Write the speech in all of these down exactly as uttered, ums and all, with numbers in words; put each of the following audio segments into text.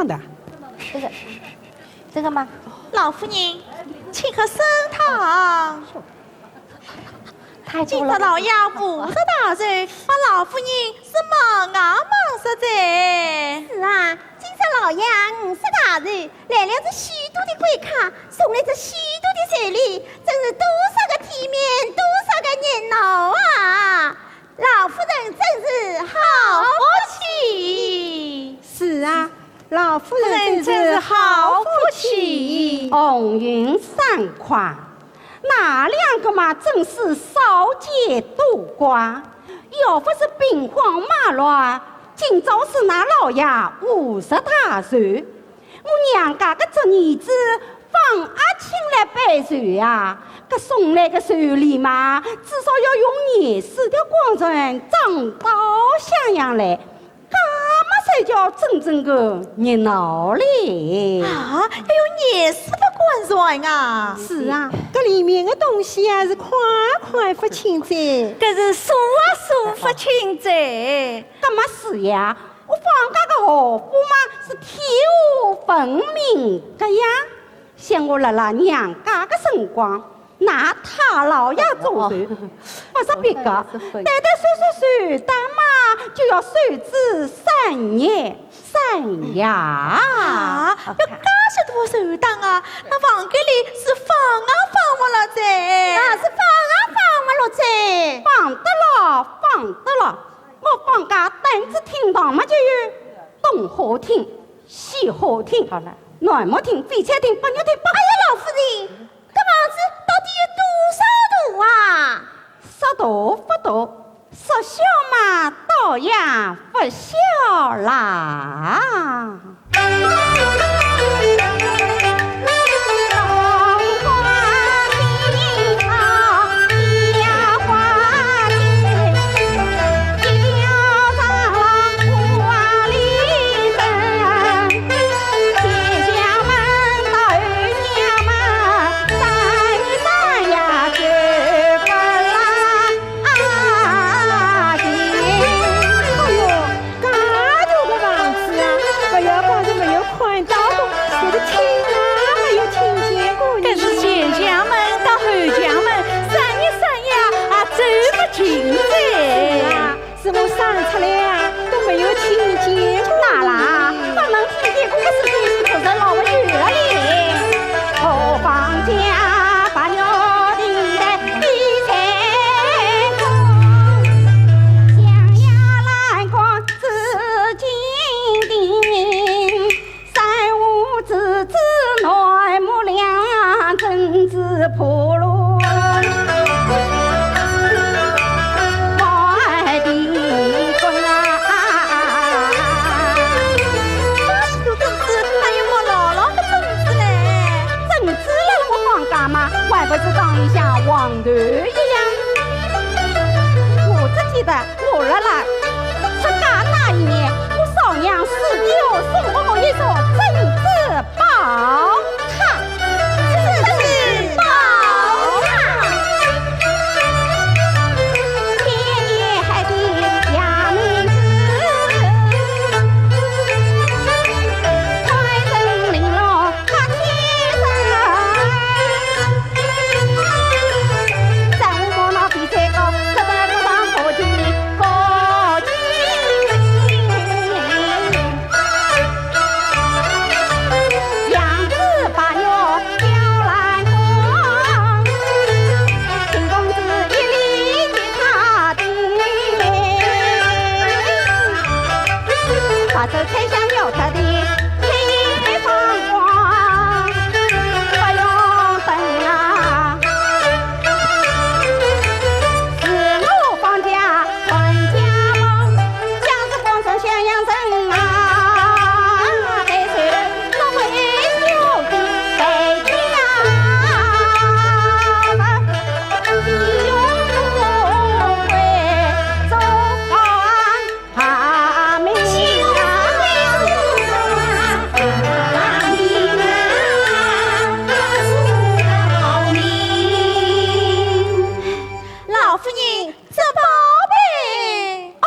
的。这个，这个吗？老夫人，请喝参汤。太多了。今朝老爷无事大寿，把老夫人是忙啊忙煞哉。是啊，今朝老爷五十大寿，来了这许多的贵客，送来这许多的寿礼，真是多少个体面，多少个热闹啊！ 老夫人真是好福气。是啊，老夫人真是好福气。红云、三块，那两个嘛，真是少见多怪。要不是兵荒马乱，今朝是㑚老爷五十大寿。 我娘家搿只儿子方阿卿来拜寿啊，搿送来个寿礼嘛，至少要用廿四条光船装到襄阳来，搿么才叫真正个热闹嘞。啊，要用廿四条光船啊？是啊，搿里面个东西啊是款款勿清哉。搿是数啊数勿清哉。搿么是呀， 我方家个荷包嘛是天下闻名个呀。像我辣辣娘家个辰光，㑚太老爷做寿，勿是别个，单单算算寿单嘛，就要寿至三日三夜。啊，要介许多寿单啊，那房间里是放啊放勿落哉。那是放啊放勿落哉。放得落，放得落。 我方家单只厅堂嘛就有东花厅、西花厅、好了。南木厅、翡翠厅、白玉厅、宝……哎呀，老夫人，搿房子到底有多少大啊？说大勿大，说小嘛倒也勿小啦。哎哟， 介大个房子啊，勿要讲是没有看到过，就是听也没有听见过呢。搿是前墙门到后墙门，三日三夜啊，走勿尽哉。是啊，是我生出来啊，都没有听见过呢。哪啦，勿能听见过个事体是做得老勿远了哩。后方家白玉亭台 碧翠宫，象牙蓝光紫金顶，珊瑚紫紫暖木梁，珍珠婆罗满地滚啊。啥许多珍珠，还有毛牢牢个珍珠嘞。珍珠辣辣我方家嘛，还勿是当里向黄头一样。我只记得我辣辣出嫁那一年，我嫂娘死掉，送拨我一座珍珠宝塔。珍珠宝塔。天野海底夜明珠，开灯玲珑 老夫人，这宝贝。哦，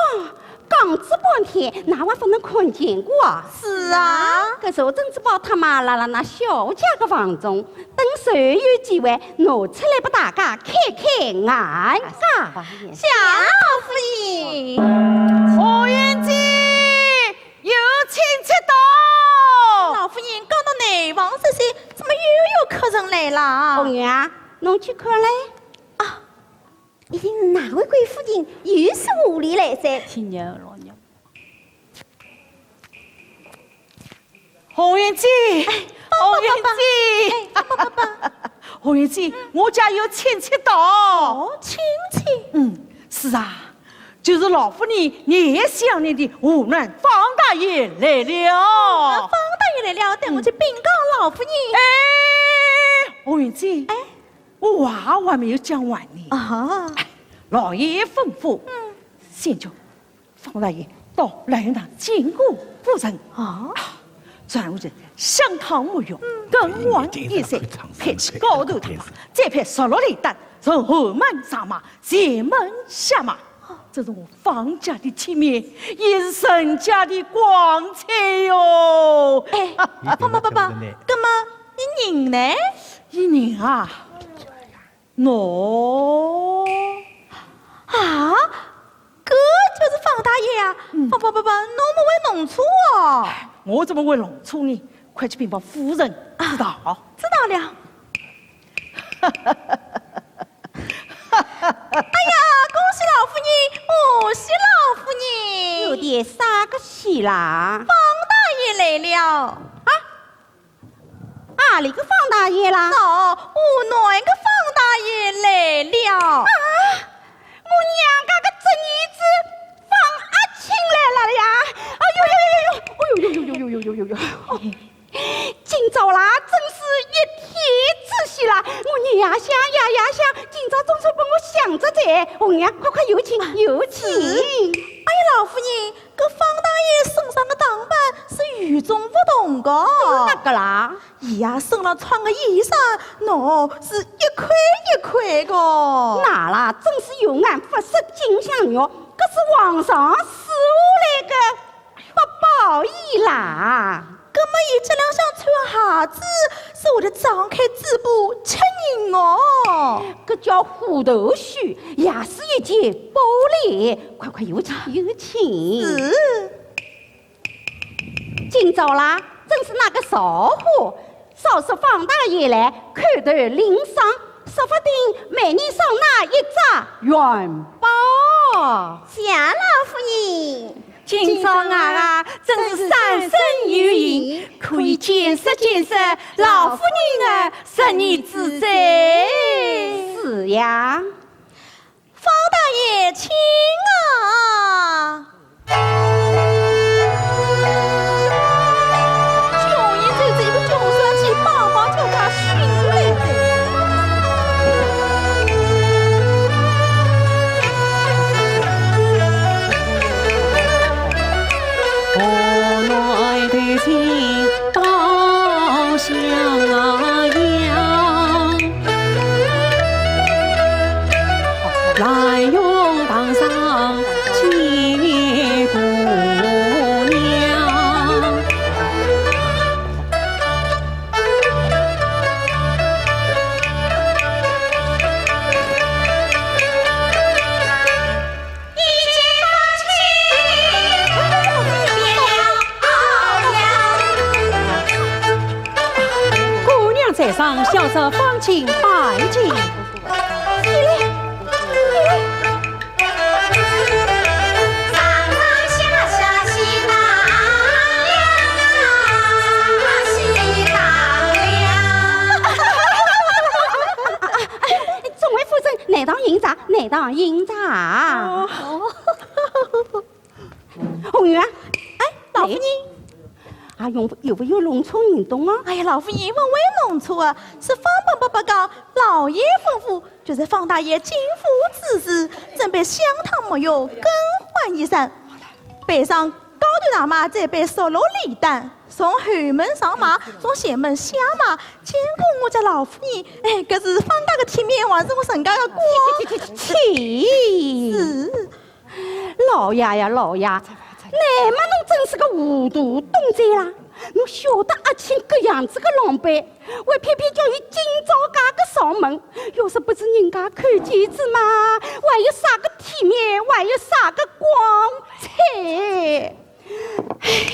讲仔半天，哪还勿能看见过啊？是啊。搿首珍珠宝塔嘛，辣辣㑚小姐个房中，等随有机会拿出来拨大家开开眼界。谢老夫人。红云姐，有请吃到。老夫人，刚到内房歇歇，怎么又有客人来了？红云啊，侬去看嘞。啊，一定是哪位贵夫人又是无礼来哉？天呀，老娘！ 红云姐，哎，红云姐，哎，爸爸，爸爸。红云姐，我家有亲戚到。哦，亲戚？嗯，是啊，就是老夫人念想念的河南方大爷来了。方大爷来了，等我去禀告老夫人。哎，红云姐，哎，我话还没有讲完呢。啊，哎，老爷吩咐，嗯，先叫 方大爷到兰亭堂见过夫人。啊，传我这香汤沐浴，更换衣衫，开启高头大马，再配十六连单，从后门上马，前门下马。这是我方家的体面，也是人家的光彩哟。哎，爸爸，爸爸，那么你人呢？你人啊，喏。啊， 搿就是方大爷呀？嗯。爸爸，爸爸，侬没会弄错哦？我怎么会弄错呢？快去禀报夫人，知道？知道了。哎呀，恭喜老夫人，贺喜老夫人！有点啥个喜啦？方大爷来了。啊， 啊，哪个方大爷啦？喏，河南个方大爷来了。啊，我娘家个侄儿子方阿卿来了呀！哎呦呦呦呦呦，哎呦呦呦呦呦呦呦呦呦！今朝啦，真是一天之喜啦！我日夜想，夜夜想，今朝总算拨我想着哉。红娘，快快有请，有请。哎呀，老夫人， 搿方大爷身上个打扮是与众不同个。哪个啦？伊呀，身浪穿个衣裳，喏，是一块一块个。哪啦，真是有眼不识金镶玉，搿是皇上赐下来个八宝衣啦。葛末伊脚浪向穿鞋子，是会得撞开嘴巴吃人哦。搿叫虎头须，也是一件宝贝。快快有请，有请。是。 今朝啦，真是那个造化，少说方大爷来，叩头领赏，说不定每年赏㑚一只元宝。谢老夫人。今朝啊，真是三生有幸，可以见识见识老夫人的仁义之哉。是呀。 方大爷，请啊！穷人就是一个穷酸气，爸爸叫他醒过来的。河南的情 包厢啊呀，兰亭堂上见姑娘。 姑娘在上，小侄方卿拜见。众位夫人，内堂饮茶，内堂饮茶。哦。 红云啊，哎，老夫人。啊，有，有没有弄错人东啊？哎呀，老夫人，勿会弄错啊，是方伯伯讲，老爷吩咐，就是方大爷进府之时，准备香汤沐浴，更换衣裳，备上高头大马，再备十六连单，从后门上马，从前门下马，见过我家老夫人，哎，搿是方家个体面，还是我陈家个光？气，气，气，气。是。 老爷呀，老爷，乃末侬真是个糊涂东家啦！侬晓得阿庆搿样子个狼狈，还偏偏叫伊今朝介个上门，要是拨人家看见仔嘛，还有啥个体面，还有啥个光彩？嘿嘿。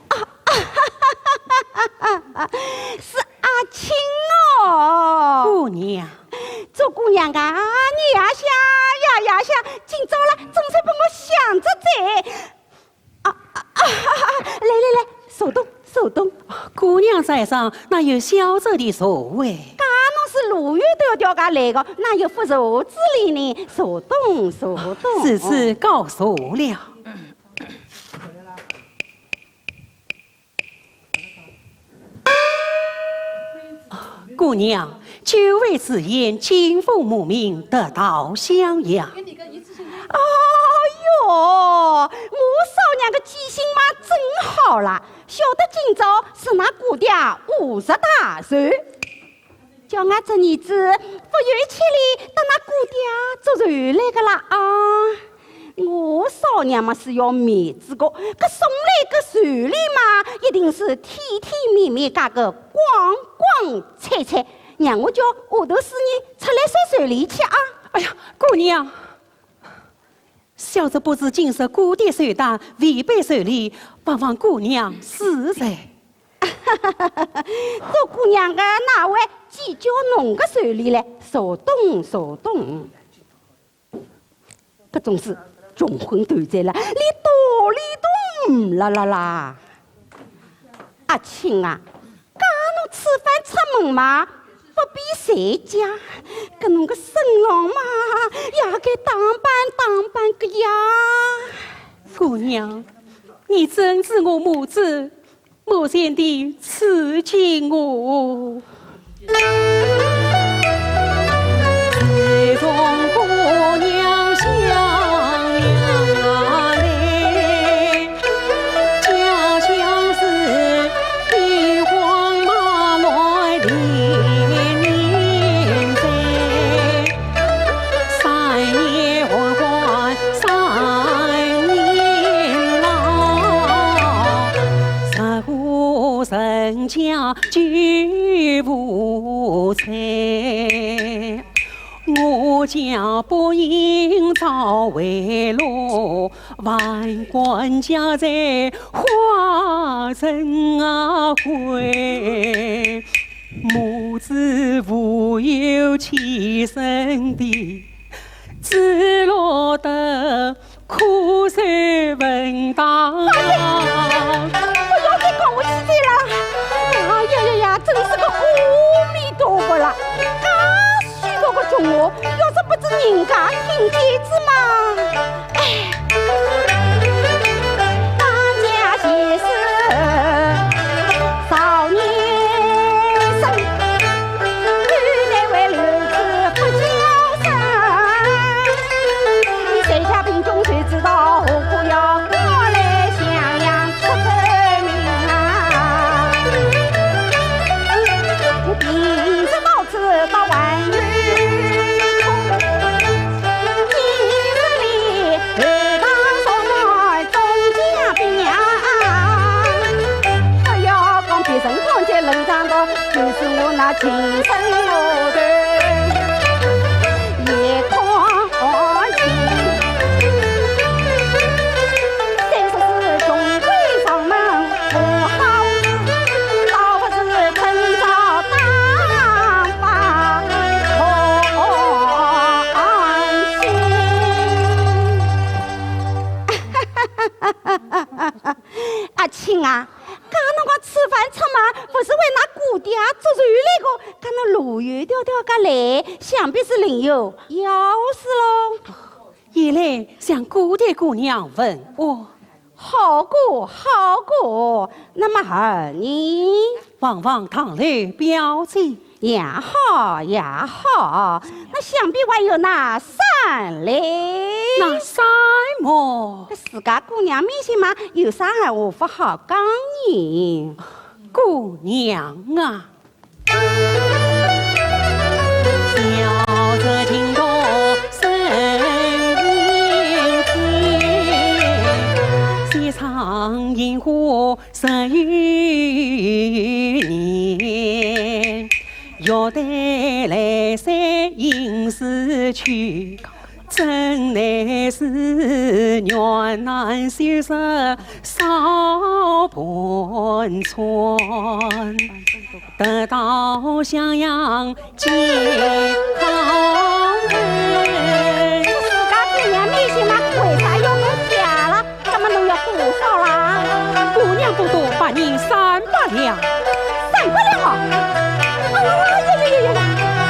啊，啊，是阿庆哦。姑娘。做姑娘啊，你呀想，呀呀想，今朝了，总算拨我想着哉。 啊啊啊！来来来，坐动，坐动。姑娘在上，哪有小侄的座位？介侬是路远迢迢个来个，哪有不坐之理呢？坐动，坐动。如此告坐了。 姑娘，久未赴宴，金风满面，得道襄阳。哎哟，我嫂娘个记性嘛真好啦，晓得今朝是㑚姑爹五十大寿，叫俺侄儿子不远千里到㑚姑爹祝寿来个啦啊！ 我嫂娘嘛是要面子个，搿送来个寿礼嘛，一定是体体面面，加个光光彩彩，让我叫下头四人出来收寿礼去啊！哎呀，姑娘，小侄不知今日姑爹寿诞，未备寿礼，望望姑娘恕罪。做姑娘个哪会计较侬个寿礼嘞？坐动，坐动。 搿种事穷昏头哉了，连道理都呒了啦啦。阿庆啊，介侬此番出门嘛，不比谁家，搿侬个身浪嘛，也该打扮打扮个呀。姑娘，你真是我母子 母亲的慈情哦。自从姑娘襄阳来，家乡是兵荒马乱的年代，三年黄花三年老，十户 人家救不在，我家不幸早为落，万贯家财化成灰。母子无有栖身地，只落得 枯瘦坟堂。哎呀，不要再讲下去哉了。哎呀呀呀，真是个阿弥陀佛了。介许多个穷话，要是不知人家听见仔嘛。哎，当家先生少年生，女代为留子不教生。 你身下贫穷谁知道，何苦要过来襄阳出出名啊？你平日到此到还有空，平日里后堂上门中间边啊，不要讲别人看见冷场的，就是我那亲生老头。 也看清。虽说是穷鬼上门不好，倒不是趁早打发好心。阿庆啊， 介侬个此番出门，不是为㑚姑爹祝寿来个，介侬路远迢迢个来，想必是另有要事喽。一来向姑爹姑娘问安。好个，好个，那么二呢？望望堂楼表姐。 也好，也好，那想必还有那三嘞。那三么？搿自家姑娘面前嘛，有啥闲话勿好讲呢？姑娘啊，小侄情多深情切，写场银花玉带来塞银丝去，真乃是愿难修得少盘缠，得道襄阳健康。自家姑娘面前嘛，为啥要侬借了？ 那么侬要多少啦？姑娘不多，白银三百两。三百两哦！哎呀呀呀呀呀！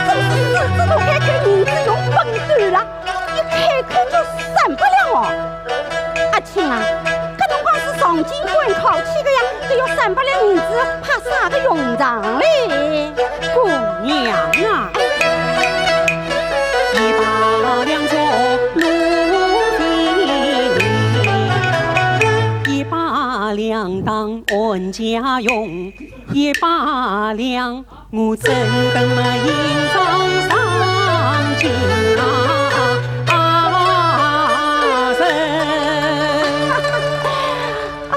这是日子都该给银子用崩掉了，一开口就三百两哦！阿卿啊，搿辰光是上京赶考去的呀，搿要三百两银子派啥个用场嘞？ 姑娘啊，一百两做路费，一百两当安家用，一百两我怎等么应当上京啊！啊，人。啊，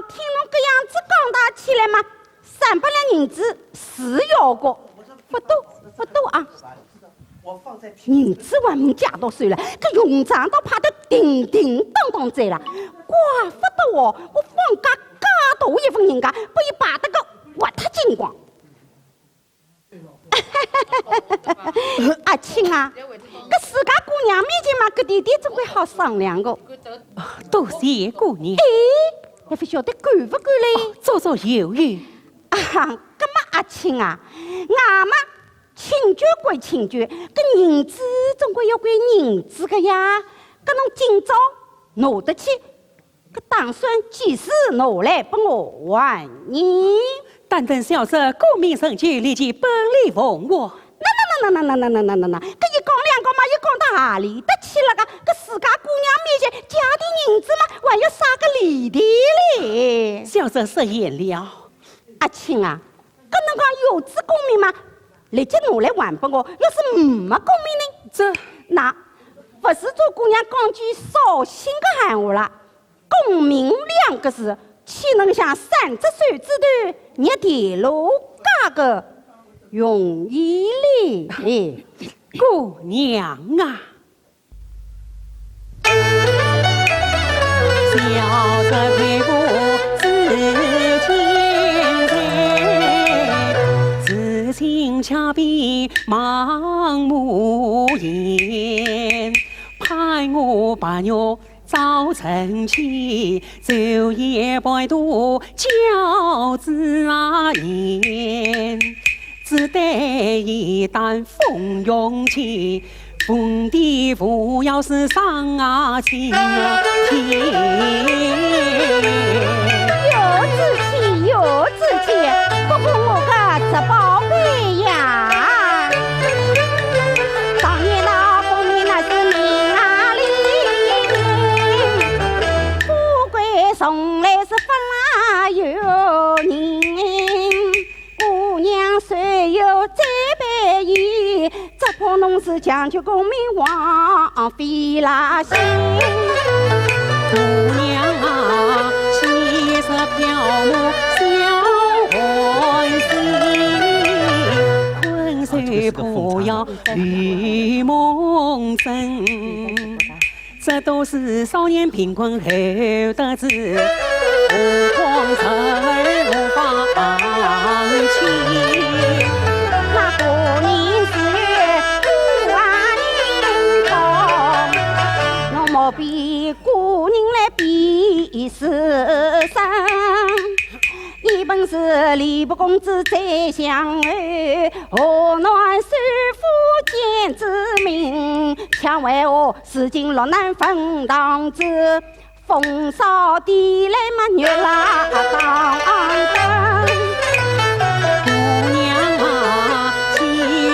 听侬搿样子讲道起来嘛， 三百两银子是要个，勿多，勿多啊。银子还没借到手了，搿用场倒派得叮叮当当哉了。怪勿得哦，我方家介大一份人家，拨伊败得个活脱精光。阿卿啊，搿自家姑娘面前嘛，搿点点总归好商量个。多谢姑娘。哎，也勿晓得够勿够嘞？哦，足足有余。 啊，搿么阿卿啊，俺嘛请教归请教，搿银子总归要归银子个呀。搿侬今朝拿得去，搿打算几时拿来拨我还呢？但等小侄功名成就，立即本礼奉还。那那那那那那那那那那，搿一讲两讲嘛，又讲到何里搭去了个？搿自家姑娘面前借点银子嘛，还要啥个礼节嘞？小侄失言了。 阿卿啊，搿侬讲有仔功名嘛，立即拿来还拨我，要是没功名呢？这，那勿是做姑娘讲句扫兴个闲话啦，功名两个字，岂能像三只手指头捏田螺介个容易嘞？哎，姑娘啊， 小侄佩服自清才，自清却比盲目言。盼我白玉早成器， 昼夜陪读教子啊言，只待一旦风云起，凤帝扶摇是上啊青啊天。有志气，有志气，不过我个侄宝贝呀，当年那功名那是名啊利，富贵从来 是分哪有人，姑娘虽有再白衣，只怕侬是强求功名枉费了心。姑娘啊，岂是漂泊小欢喜，困兽破药如梦枕。 这都是少年贫困后得志，何况时而无放弃。那个人是孤儿人家，侬莫比古人来比世上。 你本是吏部公子宰相儿，河南首富见子民，想为何如今落难坟堂子，风扫地来嘛热辣当当。姑娘啊，几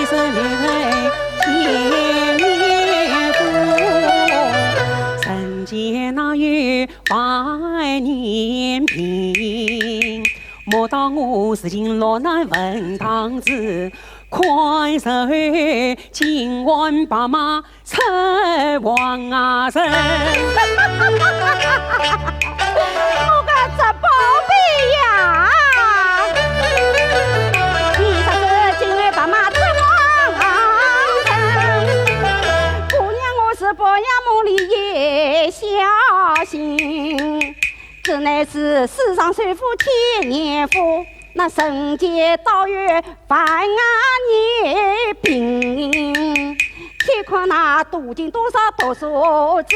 十年来见你不，人间哪有 百年平，莫道我如今落难坟堂子，看时候金鞍白马出王啊人。我个侄宝贝呀，你说是金鞍乃是世上首富千年富，那人间倒有万万年贫。且看那途经多少读书子，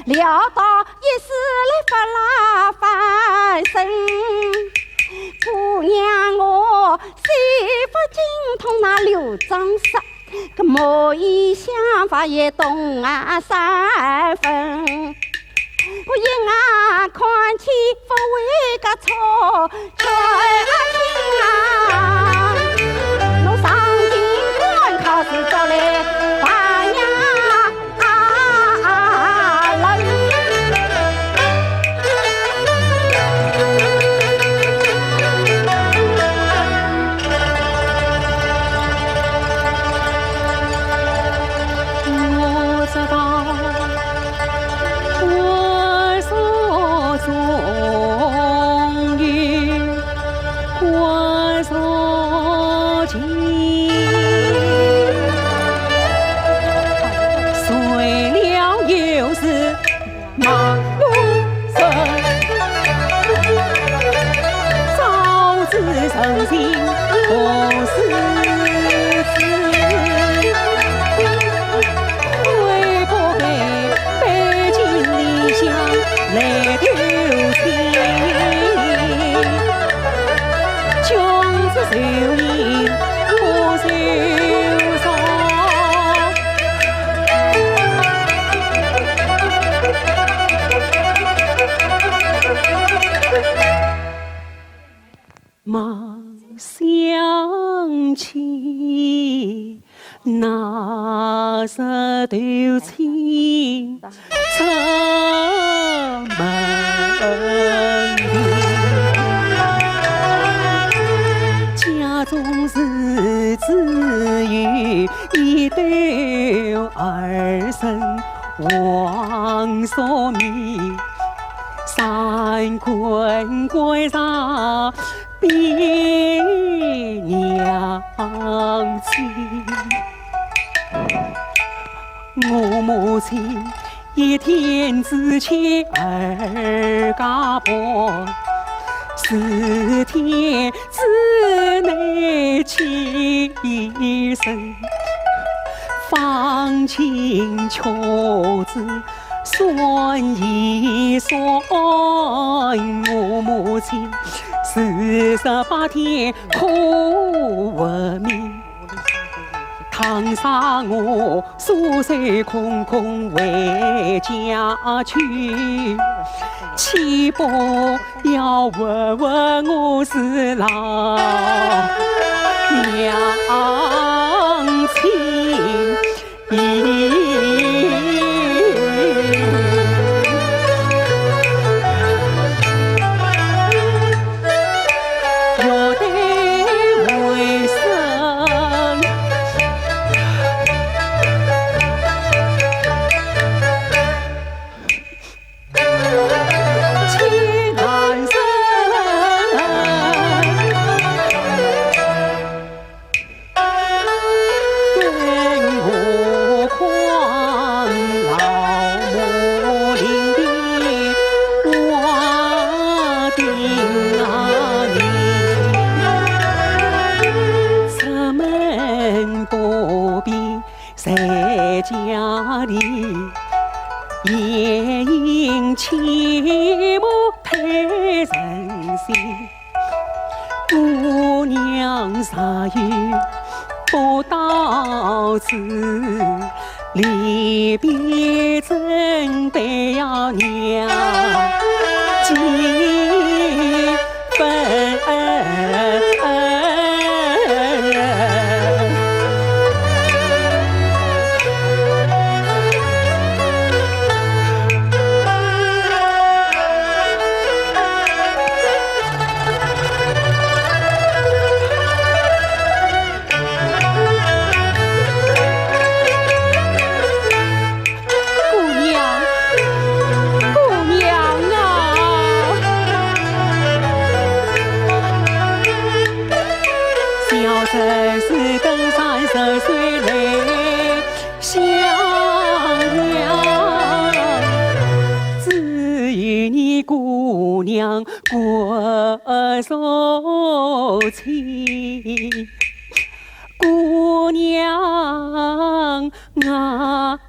潦倒一世来发啦翻身。姑娘我虽不精通那六章煞， 搿眉眼香发也懂啊三分。我一眼看去不会个错，全听啊，侬上京赶考试做嘞榜样啊。 我知道，我所终于，我所尽，谁料又是 马路人，早知人心不是子，为何被背井离乡来投亲？穷则愁命不愁烧。 忙想起那日投亲之门，家中日子有 一对儿身黄素面，三观观上比娘亲。我母亲一天之间二更半，四天 之内起身，方卿却知算一算，我母亲四十八天可活命。倘使我 双手空空回家去，岂不要问问我是老娘亲？在家里，夜莺啼母陪人心。姑娘若有不到此，离别怎悲要娘几分。 姑娘，姑娘啊！小生是登山涉水来襄阳，只有你姑娘过早起，姑娘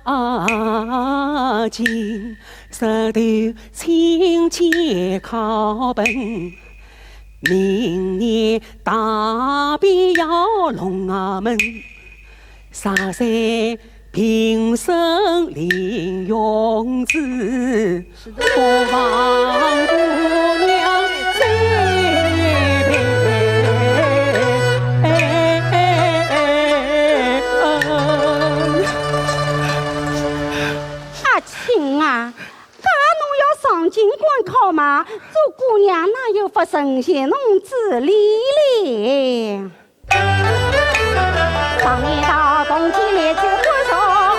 啊，今日头亲戚敲门，明年大比要龙啊门。 啥人平生零用子，不忘姑娘这辈恩。阿卿啊，假侬要上京赶考嘛，做姑娘哪有法成全侬之理嘞？ 常言道，铜钿来自古早啊，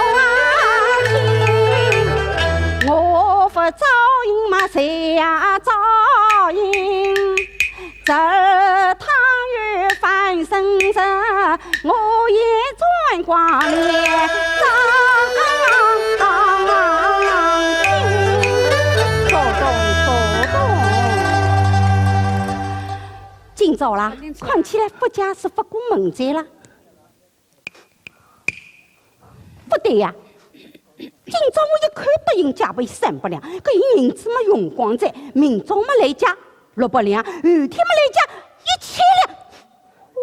我不照应嘛，谁呀照应？这趟有翻身着，我也转光也照应。 今朝啦，看起来佛家是发过门债啦。不对呀，今朝我一看答应借拨伊三百两，搿银子嘛用光哉，明朝嘛来借六百两，后天嘛来借一千两。哦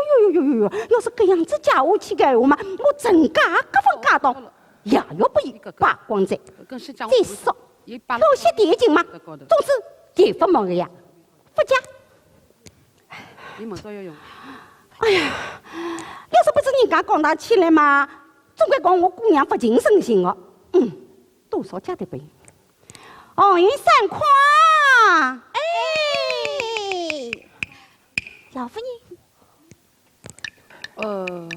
哟哟哟哟哟，要是搿样子借下去个闲话嘛，我陈家各分家当也要拨伊败光哉。再说，挑些点劲嘛，总是借勿没个呀。 不借。你们都要用。哎呀，要是不是人家讲打起来嘛，总归讲我姑娘不近人情哦。嗯，多少借点拨伊。哦，云三块。哎，老夫人。呃，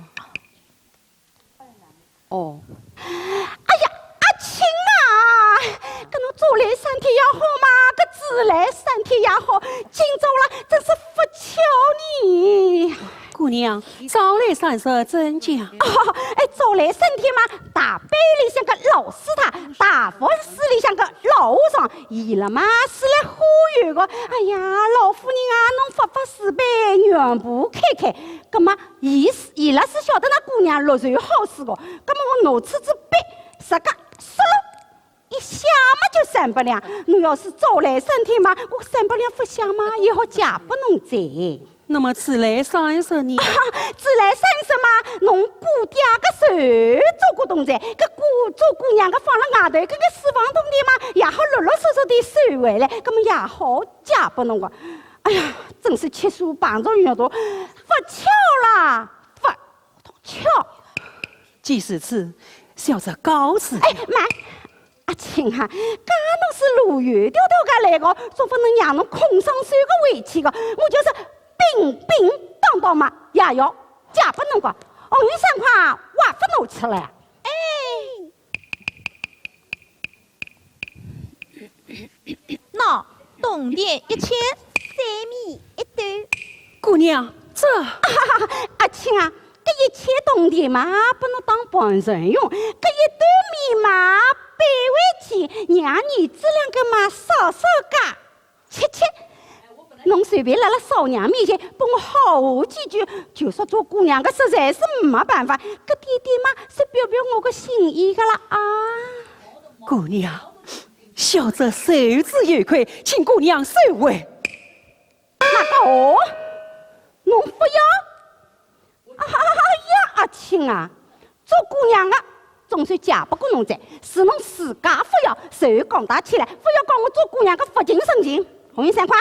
哦。哎呀，阿卿啊，搿侬早来三天也好嘛，搿迟来三天也好，今朝啦，真是不巧呢。姑娘，早来三日怎讲？哦，哎，早来三天嘛，大悲里向个老师太，大佛寺里向个老和尚，伊拉嘛是来化缘个。哎呀，老夫人啊，侬发发慈悲，愿菩开开。葛末 伊是，伊拉是晓得㑚姑娘六岁好书个，葛末我拿出支笔，自家嗖一写嘛就三百两。侬要是早来三天嘛，我三百两勿写嘛，也好借拨侬哉。那么迟来三日呢？啊，迟来三日嘛，侬姑爹个寿做古董哉，搿姑，做姑娘个放辣外头，搿个私房铜钿嘛，也好陆陆续续地收回来，葛末也好借拨侬个。 哎呀，真是吃素碰着运道，勿巧啦，勿巧。既如此，小侄告辞。哎，慢，阿卿啊，假侬是路远迢迢个来个，总勿能让侬空双手个回去个。我就是平平当当嘛，也要借拨侬个。红云三块，还勿拿出来？哎。 喏，铜钿一千，三米一斗。姑娘，这……阿卿啊，搿一千铜钿嘛，拨侬当盘缠用，搿一斗米嘛，背回去，让儿子两个嘛，烧烧家吃吃。侬随便辣辣嫂娘面前拨我好话几句，就说做姑娘个实在是没办法，搿点点嘛，是表表我个心意个啦啊。 姑娘，小侄受之有愧，请姑娘收回。哪个哦？侬勿要？哎呀，阿卿啊，做姑娘个，总算借拨过侬哉，是侬自家勿要，随后讲大起来，勿要讲我做姑娘个勿近人情。红云三块，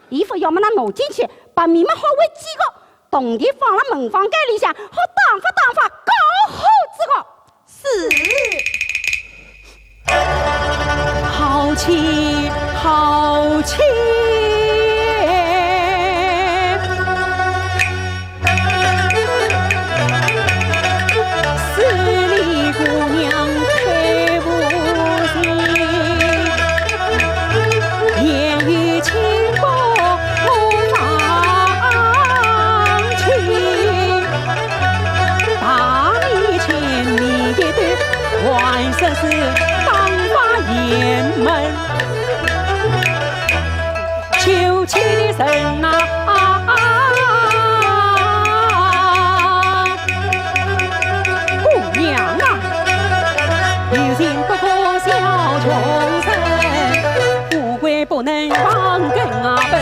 伊勿要么拿进去，白米么好喂几个，铜钿放辣门房间里向，好打发打发，搞好仔个。 是。好气，好气！势利姑娘忒无情，言语轻薄莫放轻。 大米千米一斗，还说是当发严门。等啊，姑娘啊，有心不可笑穷人，富贵不能忘根啊本。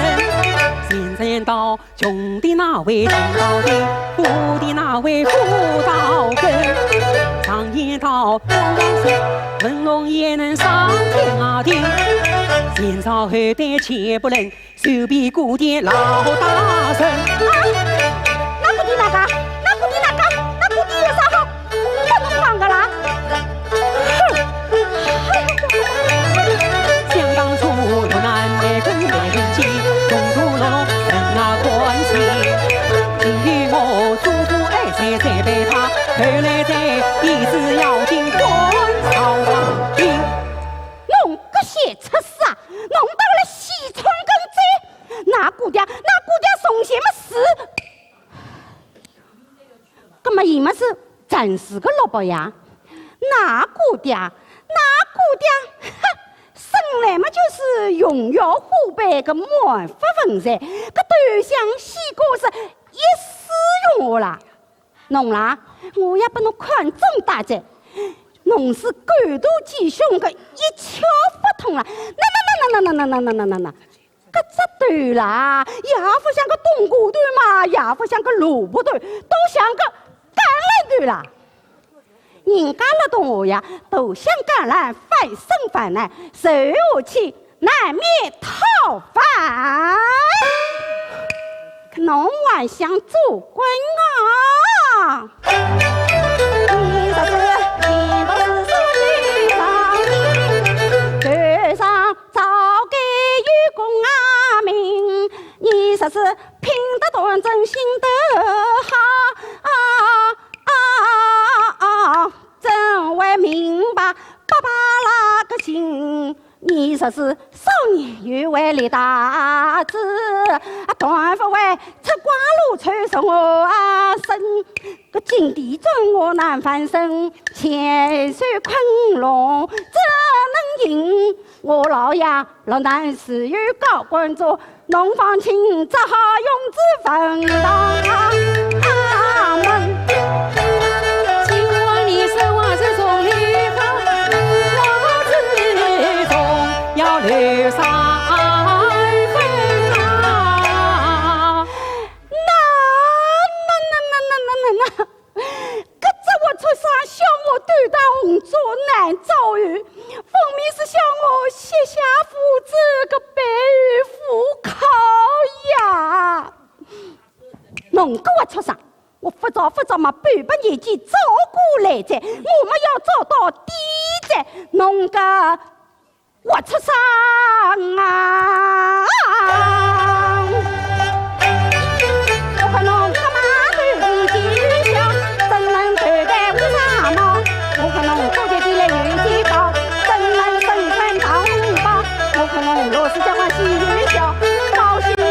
前生到穷的那位穷到底，富的那位富到根。常言道，文龙也能上天啊顶，前朝后代皆不能， 手边过的老大人。啊，那个的那个，那个的那个，那个的有啥好，不能放的啦？哼！想当初落难埋根埋根基，穷途落落人啊关心。因为我祖父爱才栽培他，后来在一次要进官朝廷。 侬个闲出世啊，侬到了西窗跟仔，那姑爹，那姑爹从前么是，搿么伊么是暂时个萝卜呀，那姑爹，那姑爹，哼，生来么就是荣耀虎背个满腹文才，搿头像西瓜是一丝用下啦。 侬啦，我要拨侬看中大哉，侬是狗肚鸡胸个一窍不通啦！那那那那那那那那那那那，搿只头啦，也勿像个冬瓜头嘛，也勿像个萝卜头，倒像个橄榄头啦。人家辣东吴呀，都像橄榄翻身翻呢，受下去 难免讨饭。侬还想做官啊？你说是，你说是手里上，头上早该有功啊名，你说是品德端正，心得好啊啊啊啊！真会明白爸爸那个心。 你说是少年有为立大志，啊，断不会出瓜露臭送我啊身。个井底转我难翻身，千手困龙怎能行？我老爷落难时有高官做， 侬方卿只好永志坟堂门。今晚你说我是送礼好，我之中要留三分啊。那，那，那，那，那，那，那， 搿只活畜生笑我斗大红烛难照后，分明是笑我膝下无子个白玉虎口呀！侬个活畜生，我勿早勿早嘛半百年纪早过来哉，我么要早到底哉，侬个 活畜生啊！我看侬个马头已经笑，怎能头戴乌纱帽？我看侬过节的来有节报，怎能身穿大红袍？我看侬落水叫我洗一笑，高兴真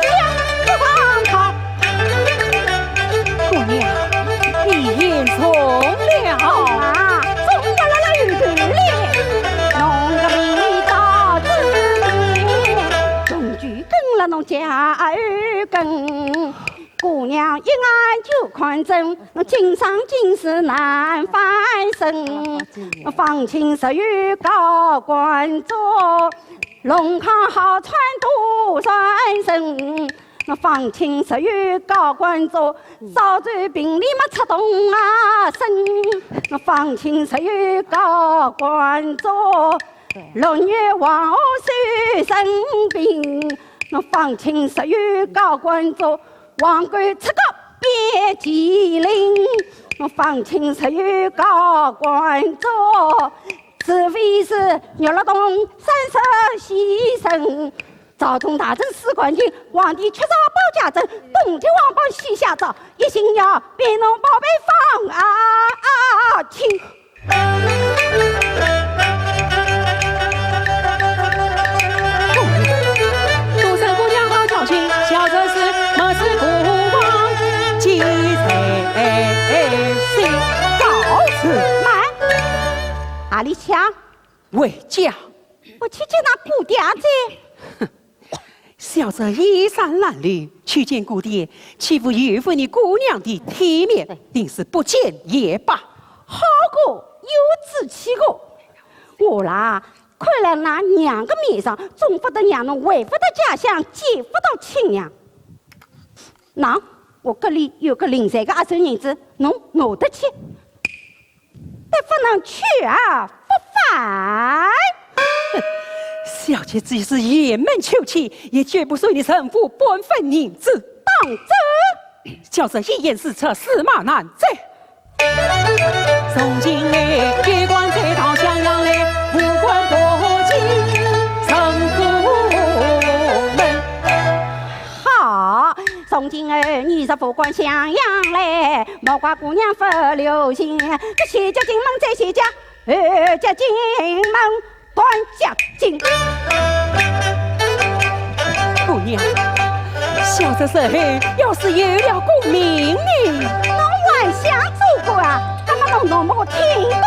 像不上套。 姑娘，你言重了。啊，重不了了有头哩，侬个命里到子里，终究跟了侬脚后跟。姑娘一眼就看准，今生今世难翻身。方卿若有高官做，龙袍好穿多算身。 那方卿若有高官做，早就凭你们出动啊身。那方卿若有高官做，六月皇后受生病。那方卿若有高官做，皇姑出阁变麒麟。那方卿若有高官做，除非是玉laptop三十先生。 赵通大臣司官人，皇帝缺少保驾证，东庭王帮西夏赵，一心要变弄宝贝放啊啊！请。多谢姑娘好教训，小则是莫是孤王，既在心。告辞。慢，阿里向？回家。我去见那姑爹去。小侄衣衫褴褛，去见姑爹，岂无有负你姑娘的体面？定是不见也罢。好个有志气个！我啦，看了㑚娘个面上，总勿得让侬回勿得家乡，见勿到亲娘。喏，我搿里有个临盆个压岁银子，侬拿得去。 得勿能去而勿返。小姐即使倚门求妻，也绝不收你陈府半分银子。当真？小侄一言是出，驷马难追。从今后，有官在堂襄阳来，无官不进陈府门。 好，从今后你若勿管襄阳来，莫怪姑娘勿留情。这先叫进门再先叫，呃，叫进门断脚筋。姑娘，小侄日后要是有了功名呢？侬还想做官啊？那么侬能不能听懂？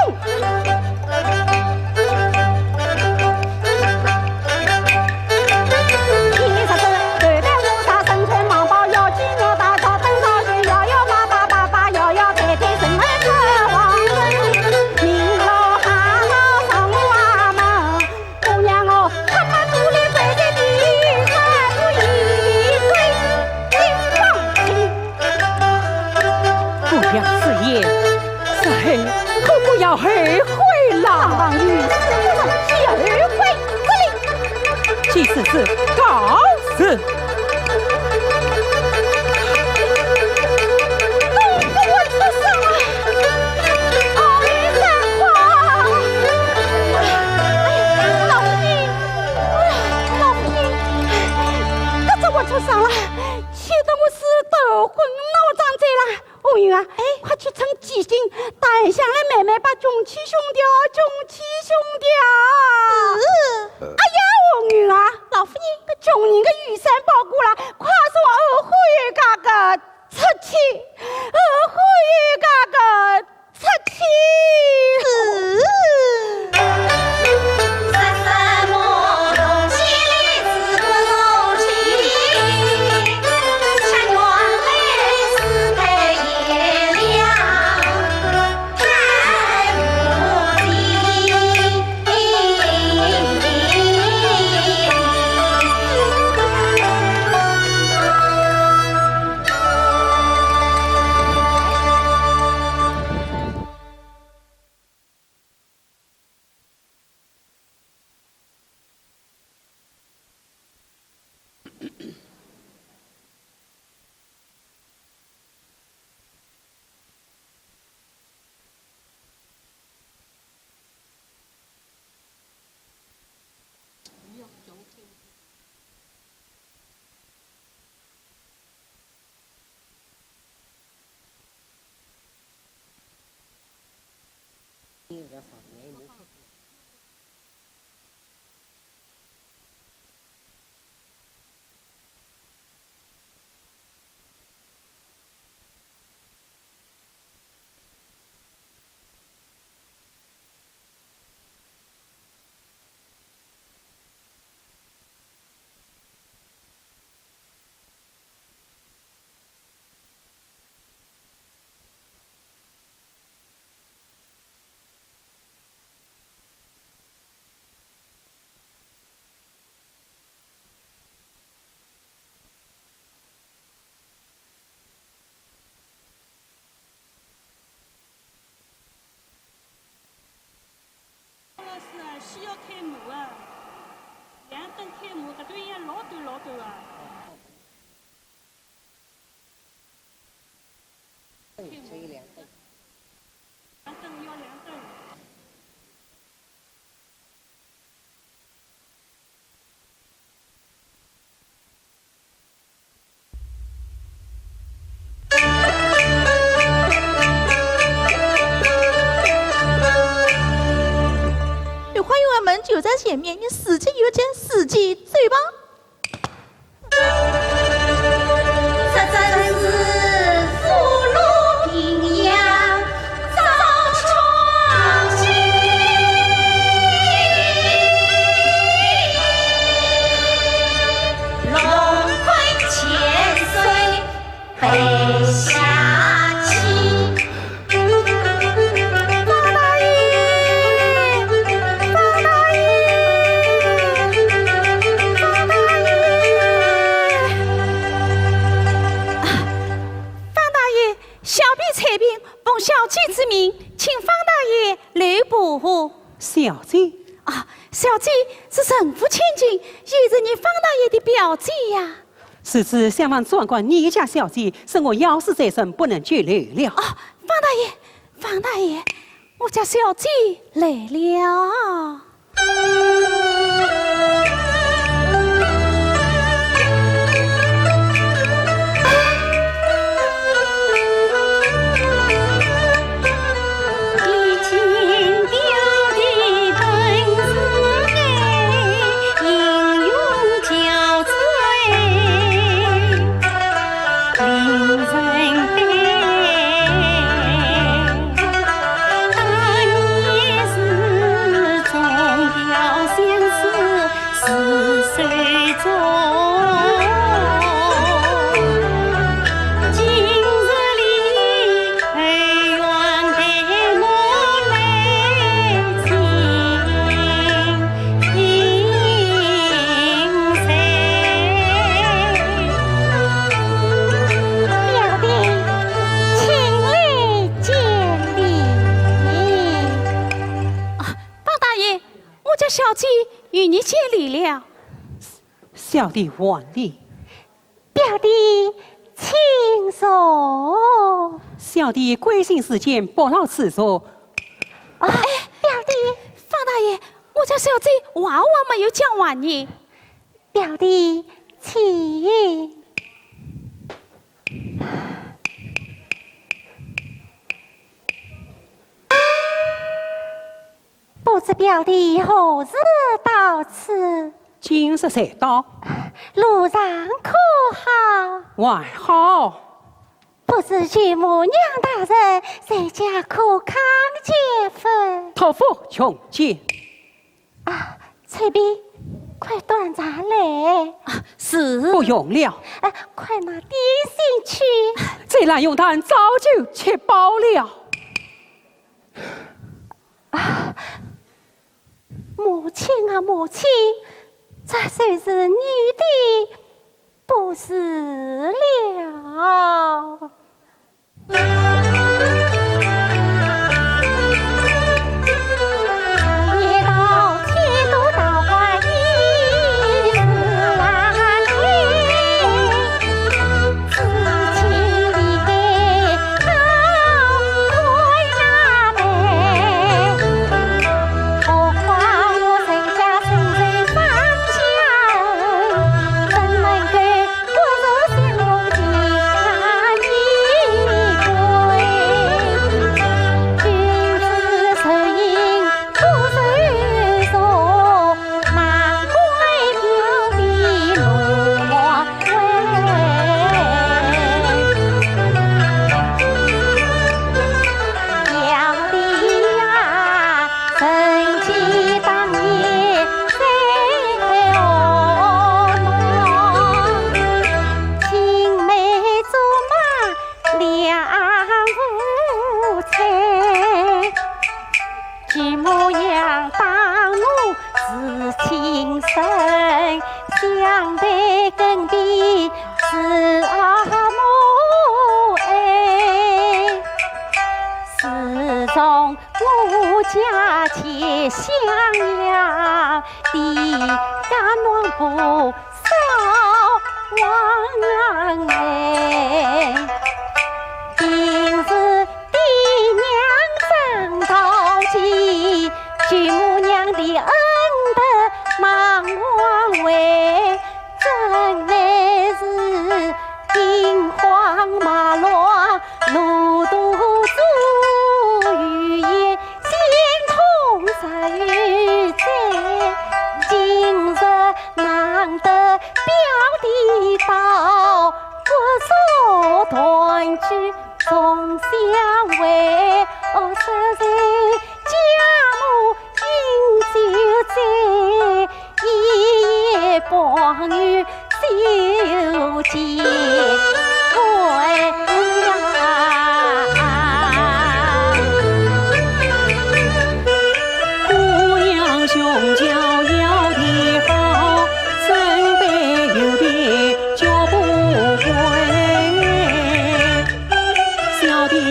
姑娘此言，日后可不要后悔啦。唐王爷，你不要后悔之理。既是，告辞。侬不会出事啊？哎呀，三花！哎呀，老夫人，哎呀，老夫人，搿只我出事了，气得我是头昏脑胀哉啦。 红云啊，哎，快去称记性，待下来慢慢把穷气凶掉，穷气凶掉。是。哎呀，红云啊，老夫人，搿穷人个雨伞包裹了，快送二虎爷家个出去，二虎爷家个出去。是。是啊，需要开模啊，两等开模，搿段要老短老短啊。开模，两等要两等。 御花园门就在前面，你自己有见自己走吧。改禀，奉小姐之命，请方大爷留步。小姐？啊，小姐是陈府千金，也是你方大爷的表姐呀。如此，厢房总管，你家小姐是我要事在身，不能久留了。啊，方大爷，方大爷，我家小姐来了。啊，方大爷，我家小姐与你见礼了。小弟还礼。 表弟，请坐。小弟贵姓是贱，不劳赐座。啊，哎，表弟。方大爷，我家小姐话还没有讲完呢。表弟，请。 不知表弟何时到此？今日才到。路上可好？还好。不知舅母娘大人在家可康健否？托福穷健。啊，翠萍，快端茶来。啊，是。不用了。哎，快拿点心去。这烂用炭早就吃饱了。 啊，母亲啊，母亲，这就是你的不是了。舅母娘待我是亲生，想必更比是阿母哎。自从我嫁去襄阳，的家奴不 少王哎，平日爹娘争朝夕，舅母娘的恩德忙忘怀，真乃是兵荒马乱，路途阻，雨夜心痛十余载。今日 难得表弟到，不说团聚总相会。哦，实在家母饮酒醉，一夜旁游酒几回呀。 姑娘雄赳要的好，身边有别就不会。小弟表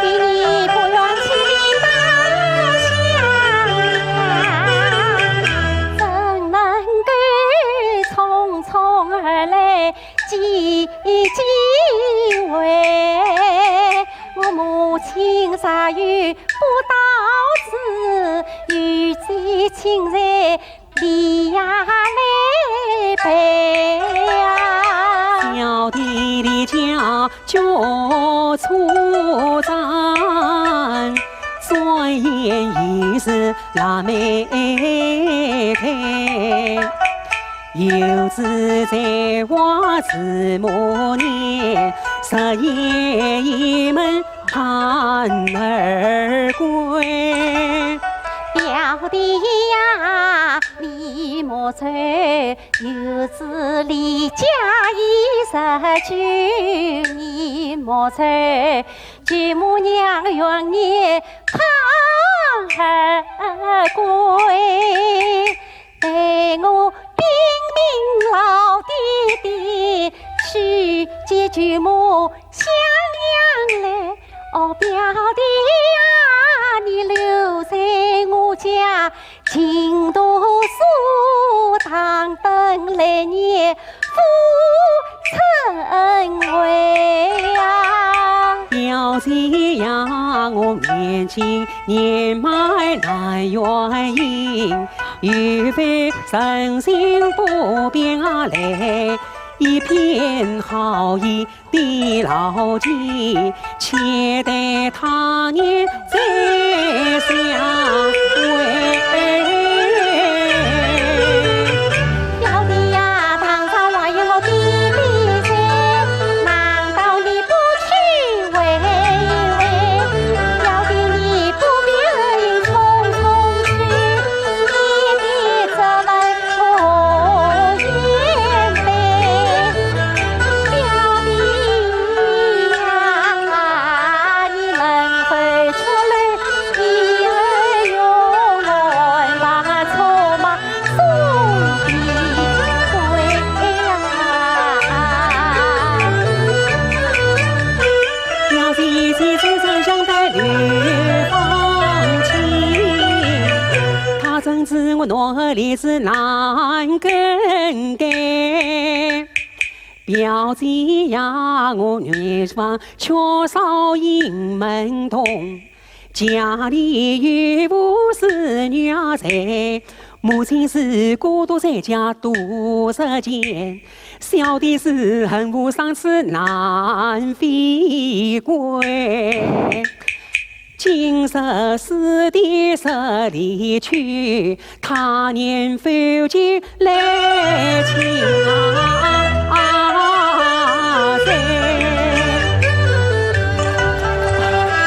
弟你不远千里大乡，怎能够匆匆而来几回？我母亲若有不到此，有罪亲在 你呀来陪呀。小弟离家就出站，转眼已是腊梅开。游子在外自母年，日夜倚门 盼儿归。表弟呀，你莫走，游子离家已十九，你莫走，舅母娘怨你盼儿归。 待我禀明老爹爹，去接舅母相娘来。哦，表弟呀，你留在我家，勤读书，当等来年 父称为呀。表姐呀，我年轻年迈难圆行，有份人情不便来，一片好意 的牢记，且待他年再相会。表弟呀，堂上还有我爹爹在，难道你不去慰慰？表弟你不必匆匆去，你的这份 我愿陪。表弟呀，你能否出来一回，用我把匆忙送别归呀？表弟一起走上香台流芳情，他怎知我奈何李子难更改。 表姐呀，我女方缺少一门童，家里有无子女儿在，母亲是孤独在家度日间，小弟是恨无生死难回归。 今日师弟失离去，他年复见来情啊在。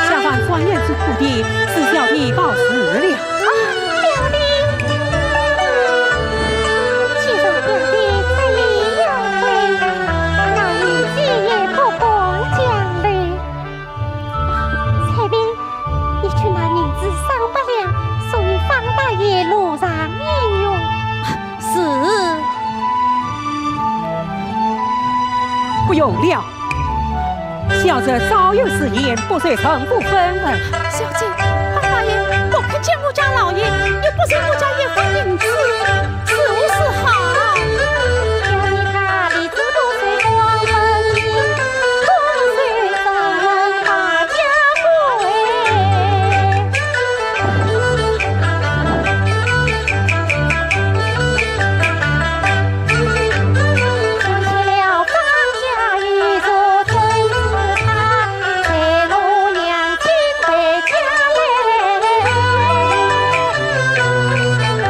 下官转眼至故地，是小弟告辞了。啊，表弟，既然表弟失礼有礼，那女婿也不敢讲了。 采萍，你去拿银子三百两，送与方大爷路上应用。是。不用了，小侄早有此言，不受丈夫分文。小姐，方大爷不肯见我家老爷，又不收我家一分银子，如何是好？ 表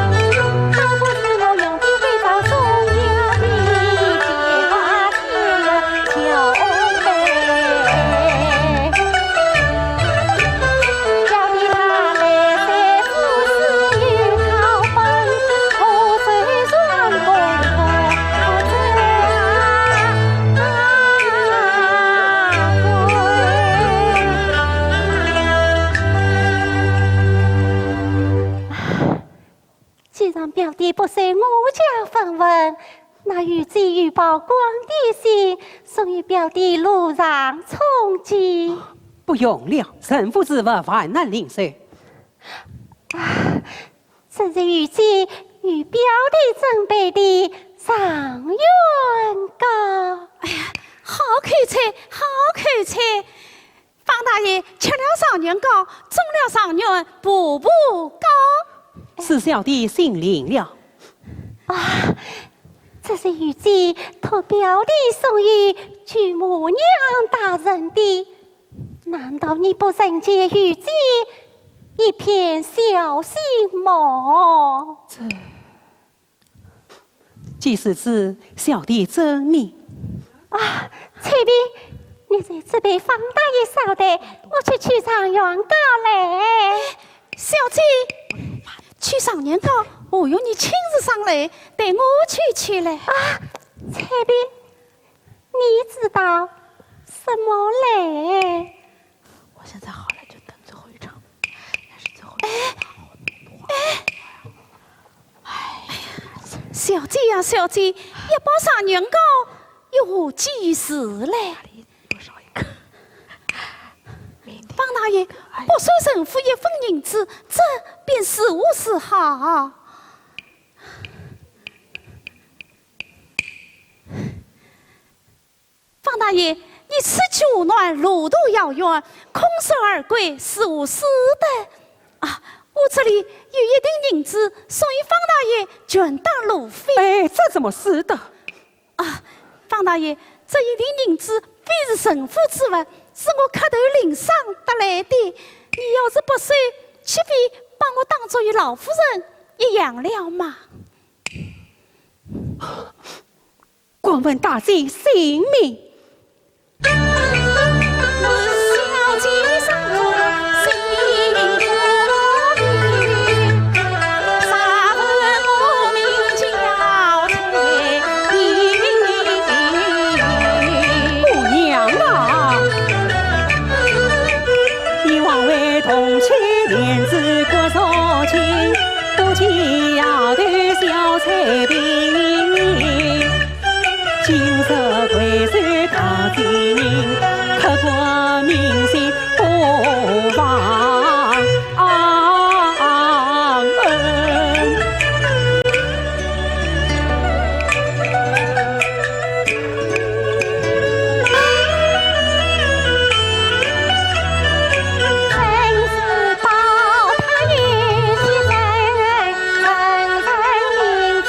既然表弟不收我家分文，那玉姐有包官的信，送与表弟路上充饥。不用了，陈府之物万难另收。啊，这是玉姐与表弟准备的状元糕。哎呀，好口彩，好口彩！方大爷吃了状元糕，中了状元步步高。是小弟心领了。啊，这是玉姐托表弟送与舅母娘大人的，难道你不承接玉姐一片孝心么？这，既是这，小弟遵命。啊，翠萍，你在这边方大爷稍待，我去取状元糕来。小姐，取状元糕，何用你亲自上来，待我去取来。啊，翠萍，你知道什么嘞？我现在好了，就等最后一场，那是最后一场。小姐呀，小姐，一包状元糕又何济于事嘞？多少一个？方大爷，不收陈府一分银子，这便如何是好？方大爷，你此去无奈，路途遥远，空手而归，如何使得？啊，我这里有一锭银子，送与方大爷，全当路费。哎，这怎么使得？ 啊，方大爷，这一锭银子非是陈府之物，是我磕头领赏得来的。你要是不收，岂非把我当作与老夫人一样了吗？敢问大姐姓名？ 真是宝塔也是人，人人名字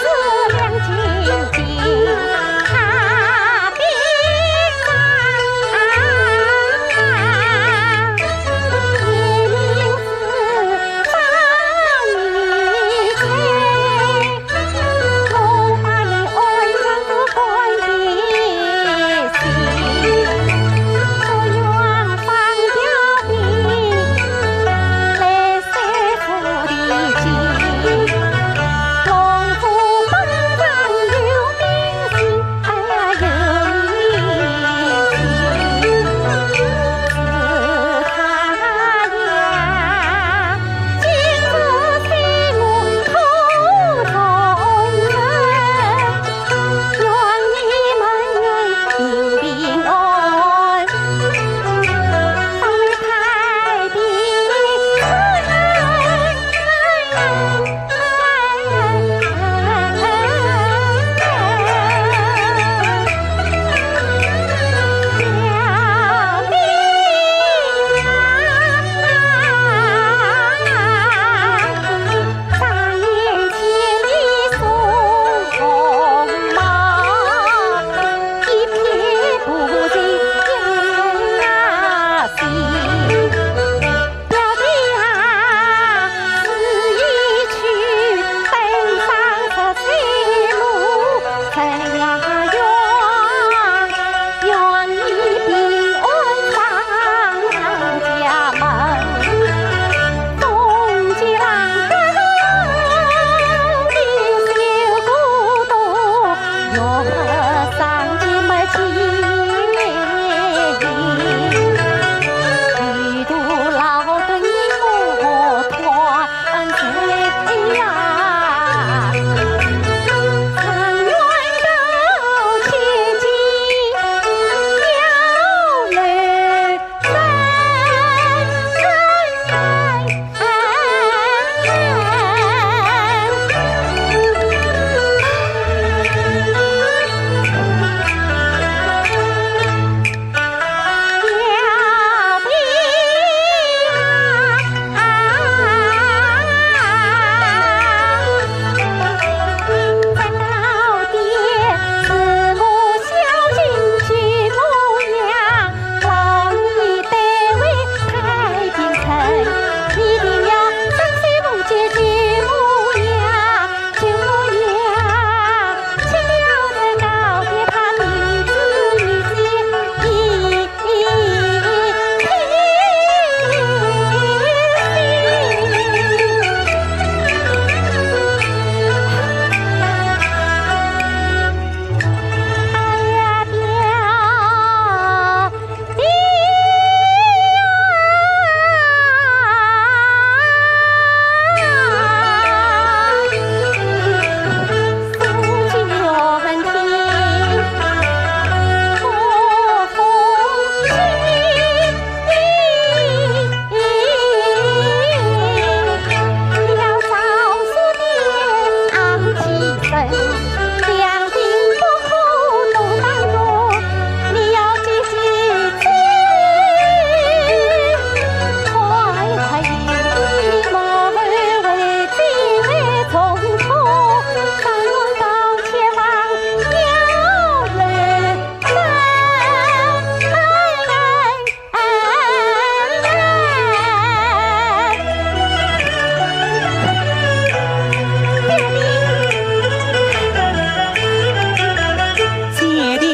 千叮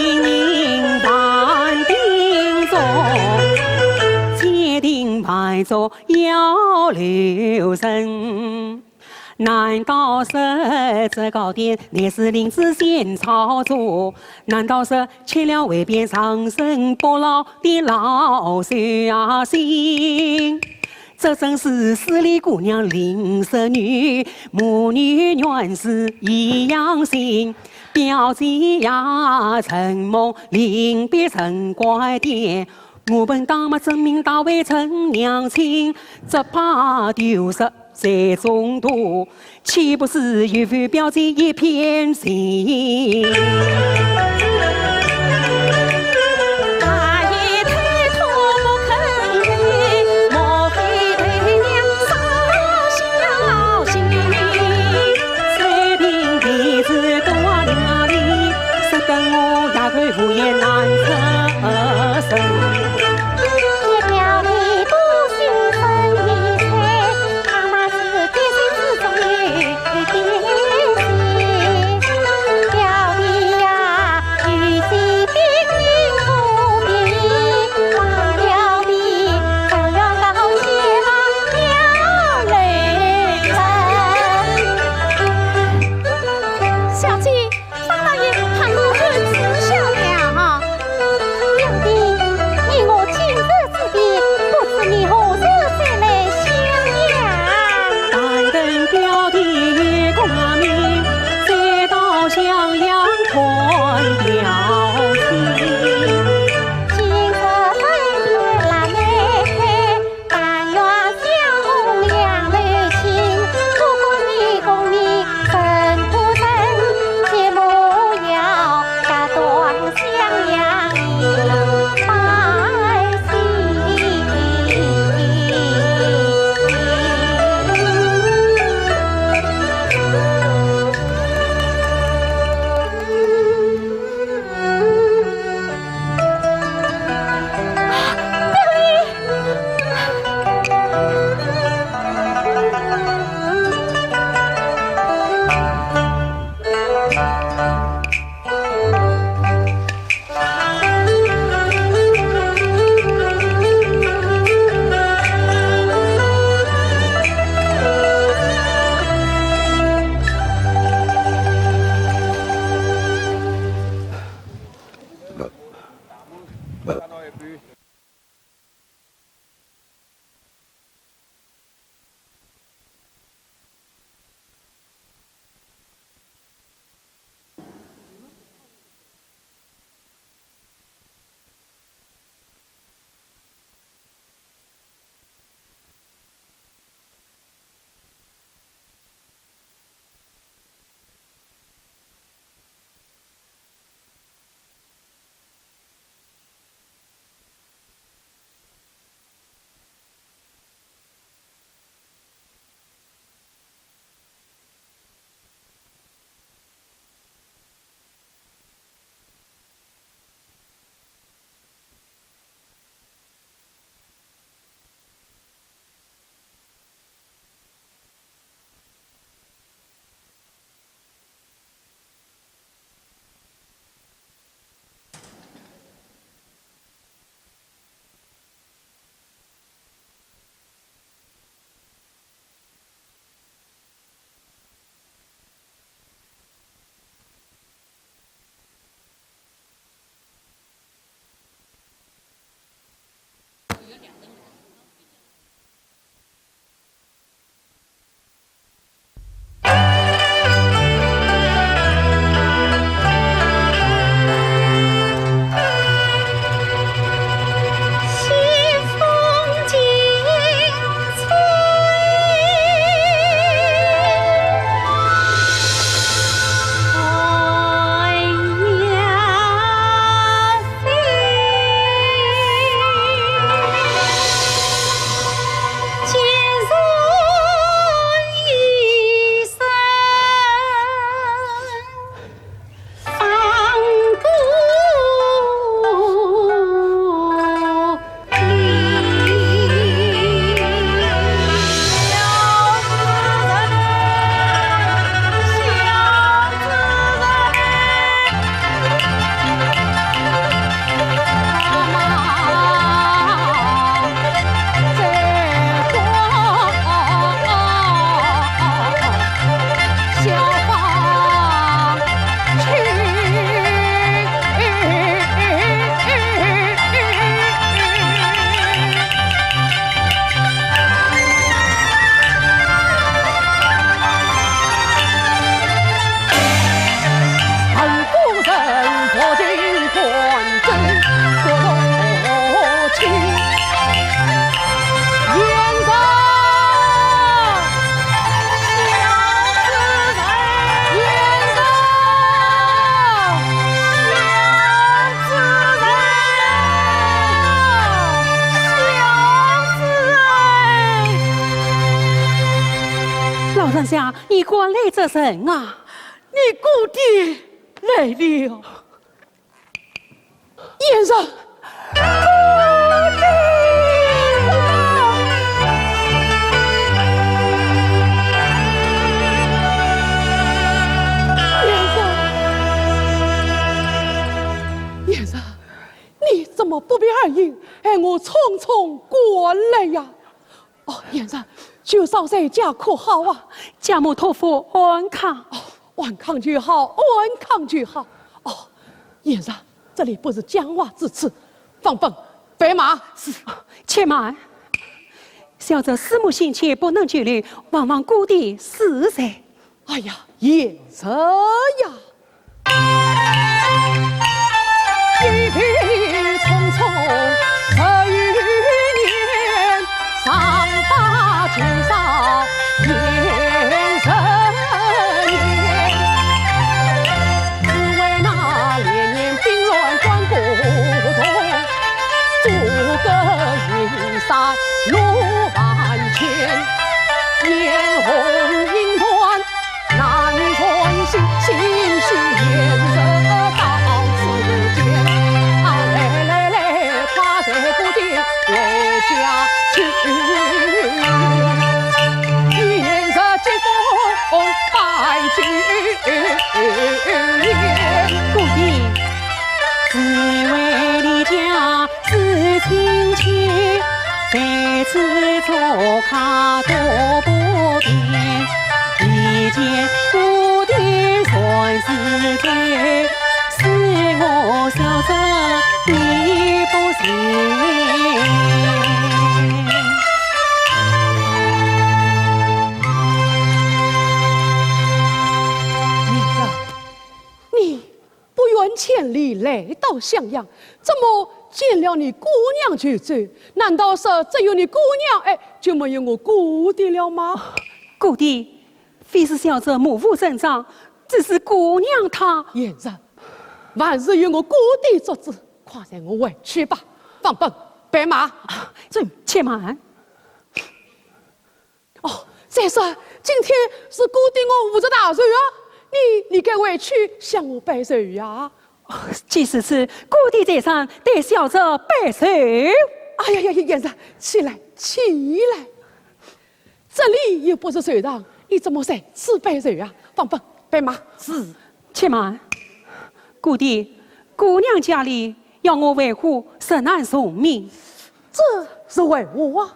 咛万叮嘱，千叮万嘱要留神。难道说这糕点乃是林子贤操作？难道说吃了会变长生不老的老寿星？这正是势利姑娘林十女，母女原是一样心。表姐呀，承蒙临别曾挂念，我本当么真名大为陈娘亲，只怕丢失在中途，岂不是辜负表姐一片心？这人啊，你姑爹来了。 贤侄，姑爹啊！贤侄，贤侄，你怎么不避而迎，害我匆匆赶来呀？哦，贤侄，舅嫂在家可好啊？家母托付安康。哦，安康就好，安康就好。哦，贤侄， 这里不是讲话之处，放本备马。是，且慢。小侄思慕心切，不能久留，望望姑爹恕罪。哎呀，贤侄呀！一别匆匆十余年， 伤疤旧伤年十年，只为那连年兵乱关古洞，阻隔云山路万千，嫣红云端 难传心，心系贤侄到此间。啊，来来来，快随姑爹回家去。贤侄接风拜酒宴。姑爹，只为你家 是亲戚，在此做客多不便。一见姑爹全是罪，是我小侄你不是。贤侄，你 不远千里来到襄阳，怎么见了你姑娘就走？难道说只有你姑娘，哎，就没有我姑爹了吗？姑爹，非是小侄目无尊长，只是姑娘她……贤侄，凡事由我姑爹做主，快随我回去吧。放本，备马。这……且慢。 哦，再说，今天是姑爹我五十大寿啊，你，你该回去向我拜寿呀。哦，既如此，姑爹在上，代小侄拜寿。哎呀呀呀，贤侄，起来，起来。这里又不是寿堂，你怎么在此拜寿啊？放本，备马。是。且慢，姑爹，姑娘家里要我为父实难从命。这是为何啊？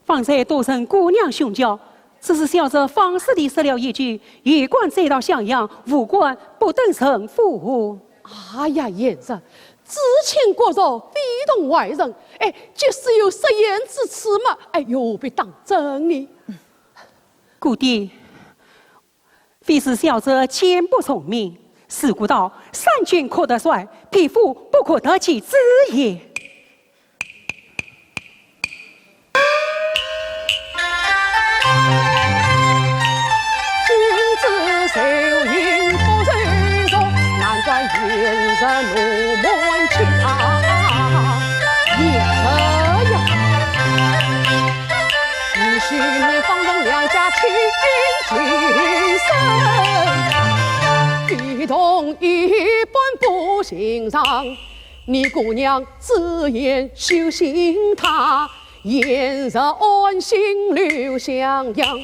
方才多承姑娘凶叫，只是小侄方式地说了一句，有官追到襄阳，无官不登城府。哎呀，贤侄，知情国弱，非同外人。哎，即使有失言之处嘛，哎，又何必当真呢？姑爹，非是小侄坚不从命，自古道三军可得帅，匹夫不可得其子也。 君子受刑不受禄，难怪贤侄怒满腔。贤侄呀，你昔年方从娘家请进身，非同一般不寻常。你姑娘自愿修行她， 贤侄安心留襄阳，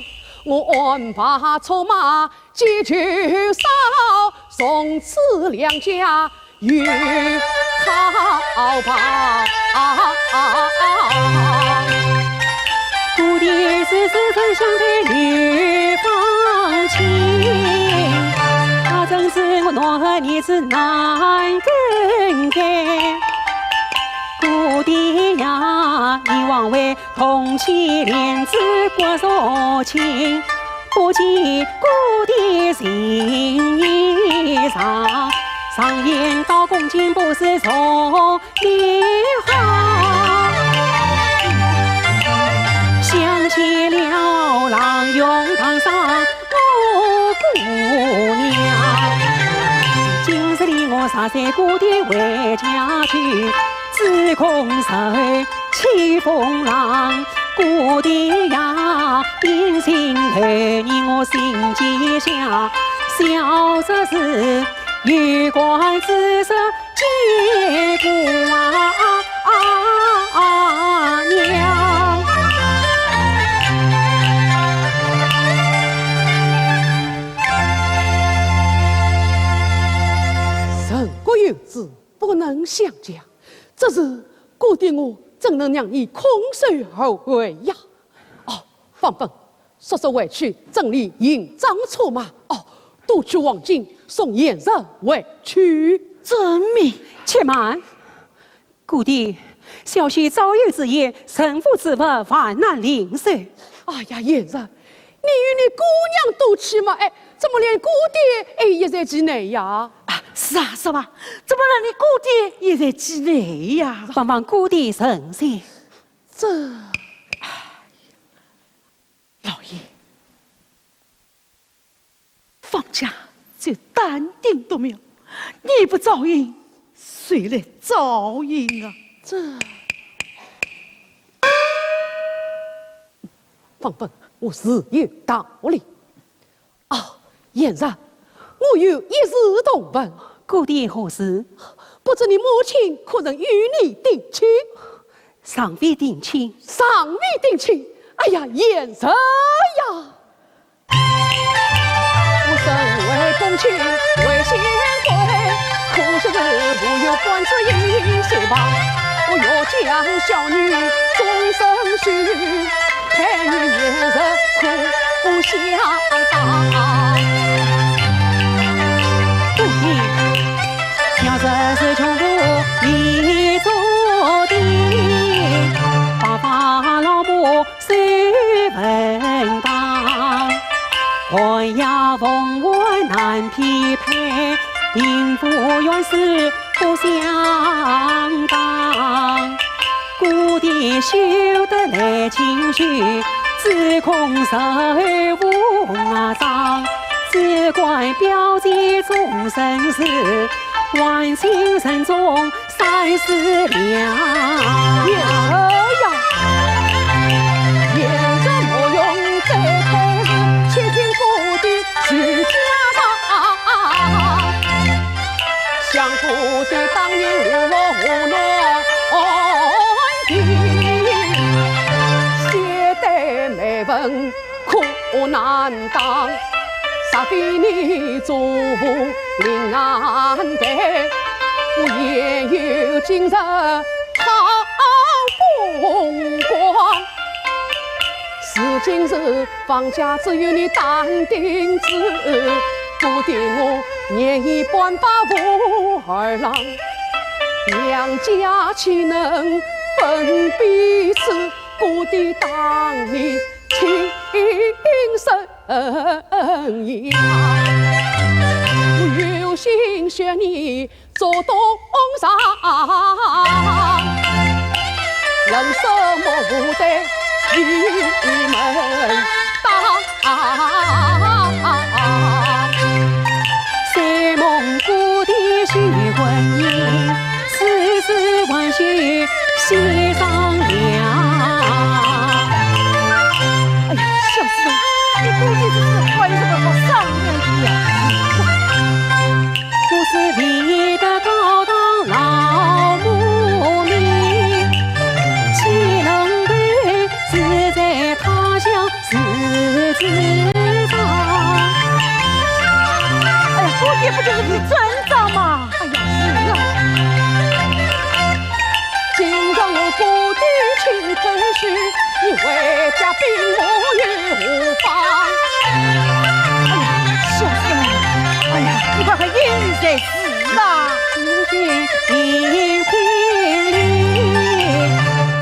我安排策马接舅嫂，从此两家有靠吧。姑爹是子孙相配女方亲，他怎知我奈何儿子难更改。 姑爹呀，你枉为同妻连枝骨肉亲，不及姑爹情义长。常言道恭敬不如从命好，想起了郎用堂上 我姑娘，今日里我实在姑爹回家去，只恐受起风浪，姑爹呀，因情害你我心结下，小侄子有关之事，见姑啊娘。人各有志，不能相将，这事姑爹我怎能让你空手而回呀？哦，方本，速速回去整理行装车马。哦，多取黄金，送贤侄回去。遵命。且慢，姑爹，小婿早有之言，人无之物，万难领受。哎呀，贤侄，你与你姑娘多取嘛，哎，怎么连姑爹哎也在其内呀？啊，是啊，是啊，怎么连你姑爹也在其内呀？望望姑爹成全。这，老爷，方家就单丁独苗，你不照应，谁来照应啊？这，方本，我自有道理。 哦，贤侄，我有一事动问。姑爹何事？不知你母亲可曾与你定亲？尚未定亲。尚未定亲？哎呀，贤侄呀！我身为公卿，为显贵，可是无有半字一些吧？我要将小女终身许， 配与贤侄可不相当。不听，小侄子穷苦你做的，白发老母谁稳当？寒夜风寒难匹配，贫富远势 不相当。姑爹休得来清虚，只恐受无上。只怪表姐终身事，还请慎重三思量。贤侄呀，贤侄莫用再推辞，且听姑爹 徐家房，想不得当年我落难的，写得美文可难当，煞非你祖父命难得，我焉有今日好风光。 如今是方家只有你担定之，不定我年已半百武二郎，两家岂能分彼此？姑爹当年亲身言，我有心学你 做东床，人生莫负担，一门当。山盟姑爹许婚姻，此事还须细商量。哎呀，小叔，你姑爹这是还有什么好商量的呀？ 不是为得高堂老母命，岂能够自在他乡自自张？哎呀，姑爹不就是你尊长吗？哎呀，是啊。今朝我姑爹亲口许，你回家禀我又何妨？哎呀，小叔，哎呀，你快快应允才是啊。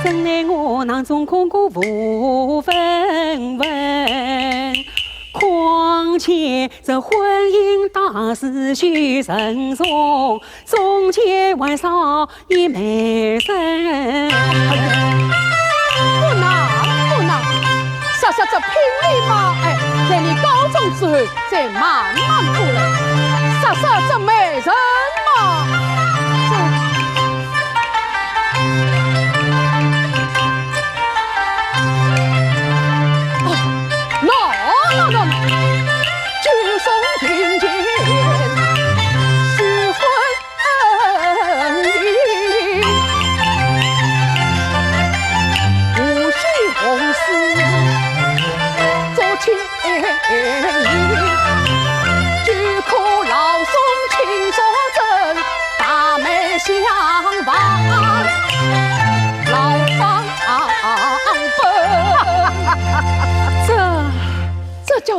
真奈我囊中空过无分文，况且这婚姻大事须慎重，中间还少一媒人。不难，不难，说说这聘礼嘛，哎，在你高中之后 再慢慢过来，说说这媒人嘛，这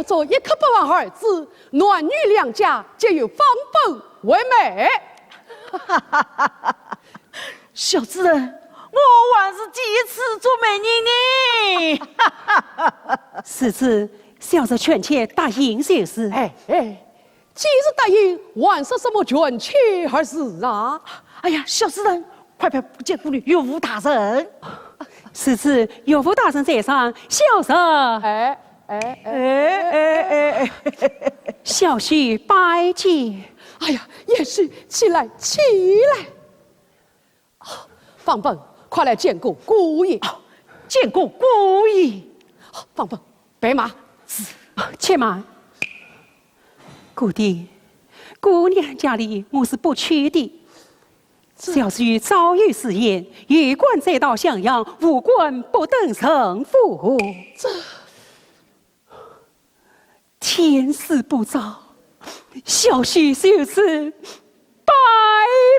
做一刻不忘儿子，男女两家皆由方本为媒。小主人，我还是第一次做媒人呢。是子，小侄全且答应就是。哎哎，既是答应，还说什么全且而是啊？哎呀，小主人，快拜见姑爷岳父大人。是子，岳父大人在上，小侄。哎哎哎哎哎哎，小婿拜见。哎呀，贤婿，起来起来。啊，方本，快来见过姑爷。啊，见过姑爷。啊，方本，备马。是。且慢。姑爹，姑娘家里我是不去的。小婿早有誓言，有官再到襄阳，无官不登人父。这天使不招，小婿就此拜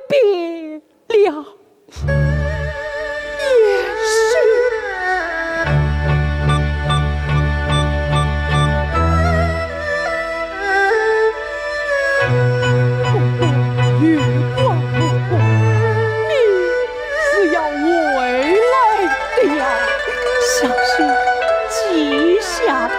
别了。贤婿。 公公有话不讲，你是要回来的呀。小婿记下了。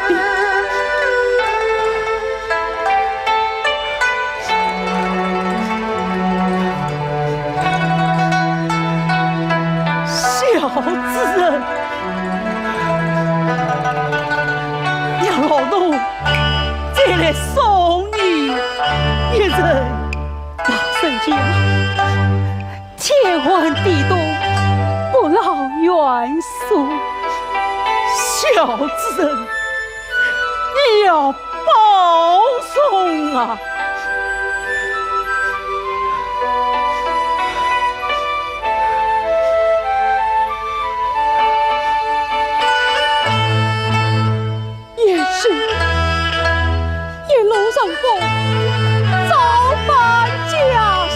小主人，让老奴 再来送你一程。老人家，天寒地冻，不劳远送。小主人，你要保重啊！ 贤婿，一路顺风，早返家乡。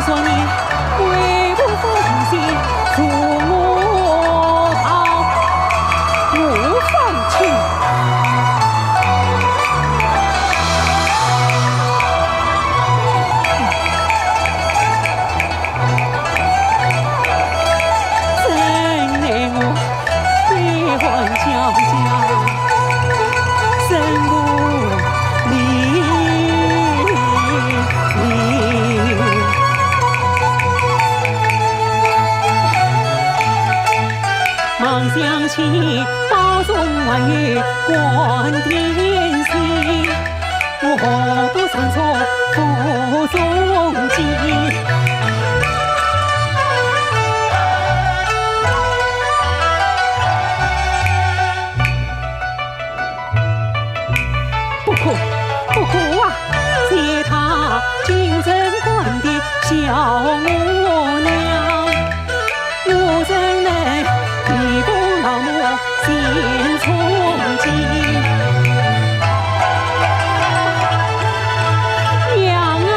做你为父奉行，助我逃，我放去。真奈我悲欢交加，身无 望想起宝钟还有关点心，我何不上车赴中计？ 不可，不可啊！谢他京城官的小五娘，我怎能替父老母献衷情？娘啊！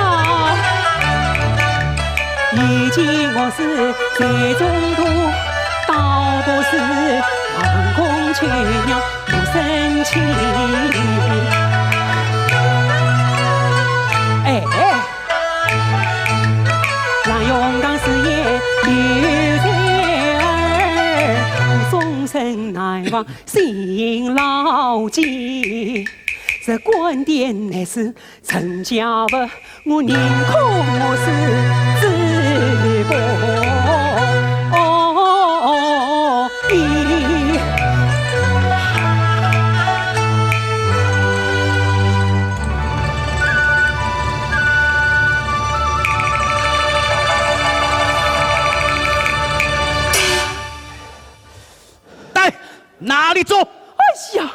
如今我是在中途，倒不如望空求娘不生气。哎，杨永刚是也有才儿，终身难忘辛劳记。这官店乃是 陈家物，我宁可我是子不义。带，哪里走？哎呀！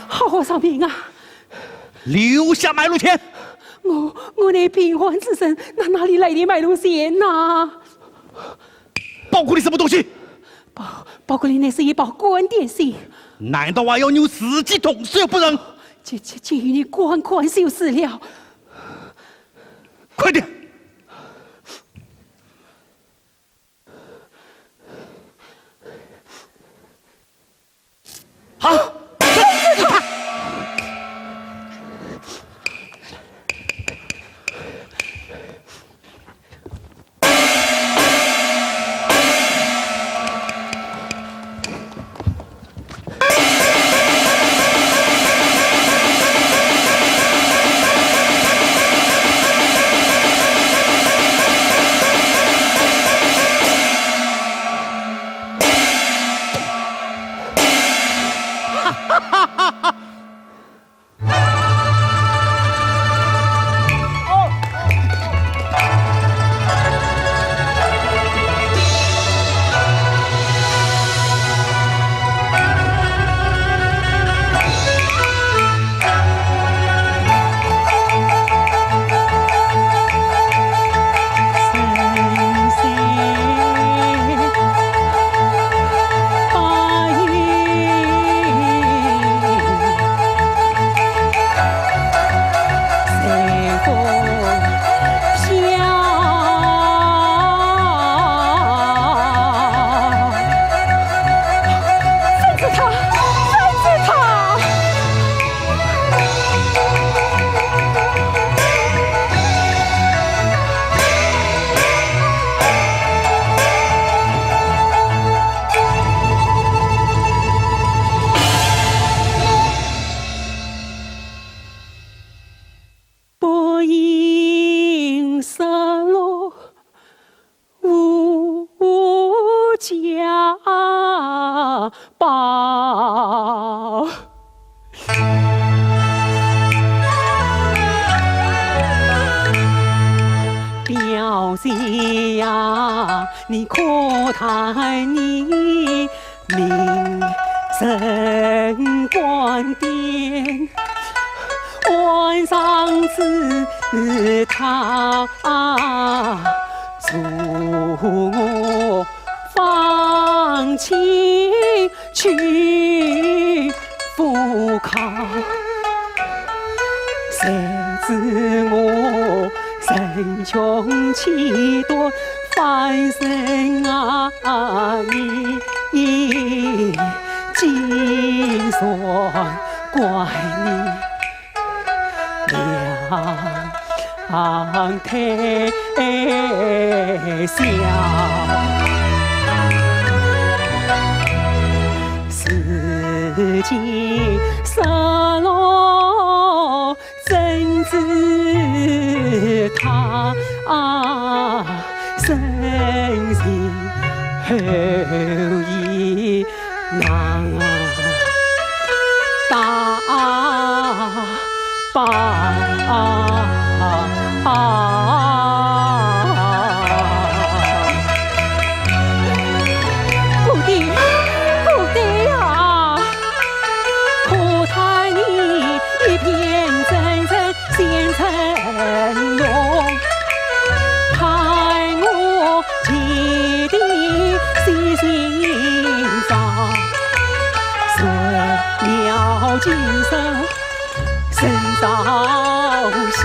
好好伤病啊！留下买路钱。我，我乃病患之身，哪，哪里来的买路钱呐？包裹里什么东西？包，包裹里乃是一包官点心。难道还要你自己动手不成？这，这，这与你官官就是了。 快点！好，表姐呀，你可叹你命身官店，晚上之他助我放情去赴考，谁知我心胸气短，翻身啊，你竟然怪你 两腿小。世间失落怎知他，深情厚意 难打败。不对，不对呀！可叹你一片真诚 心成痛，害我姐弟死心伤，谁料今生身遭险。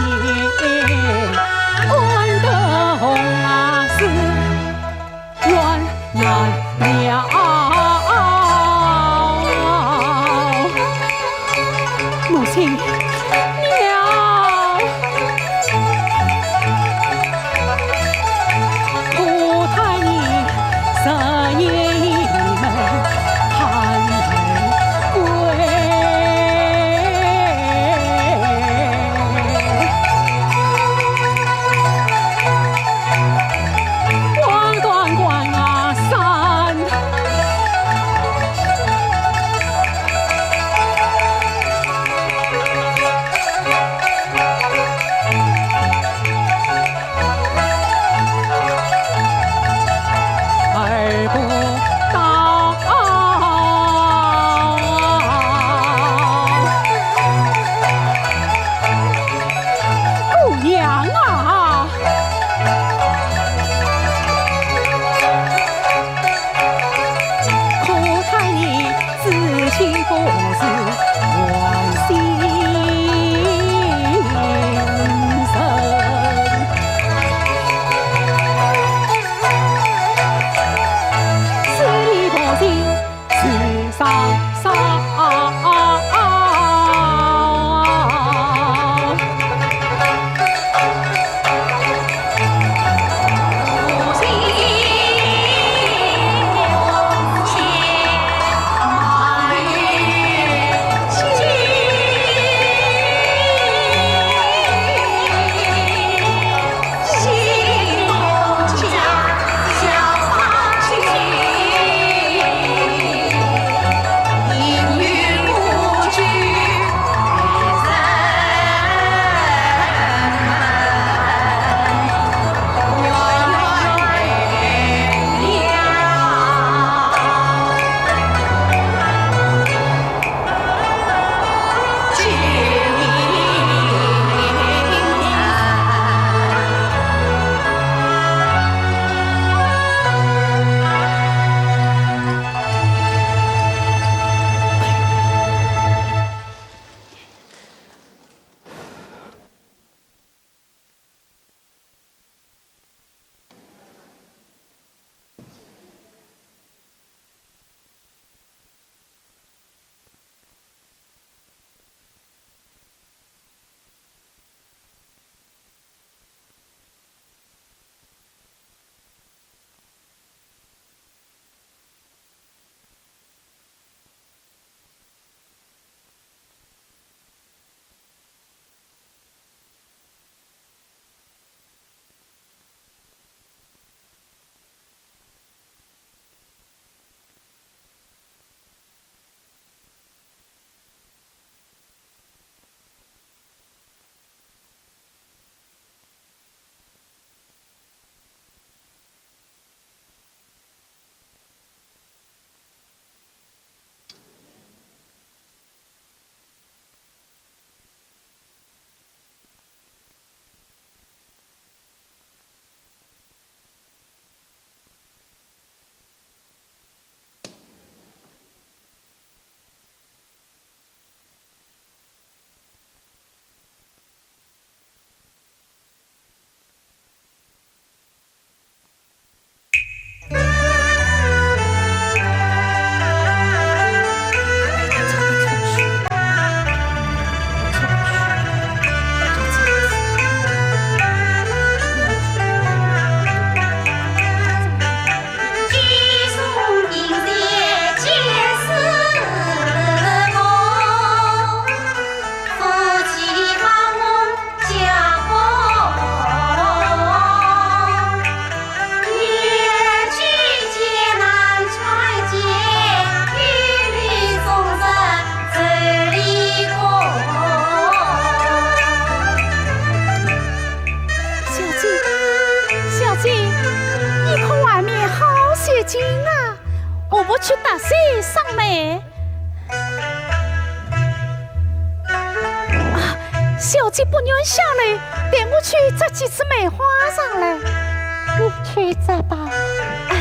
我去搭些霜梅。啊，小姐不愿下楼，待我去摘几枝梅花上来。你去摘吧。哎。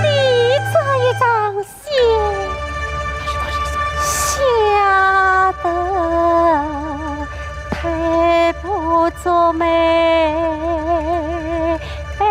你这一张 笑，笑得太不作美了。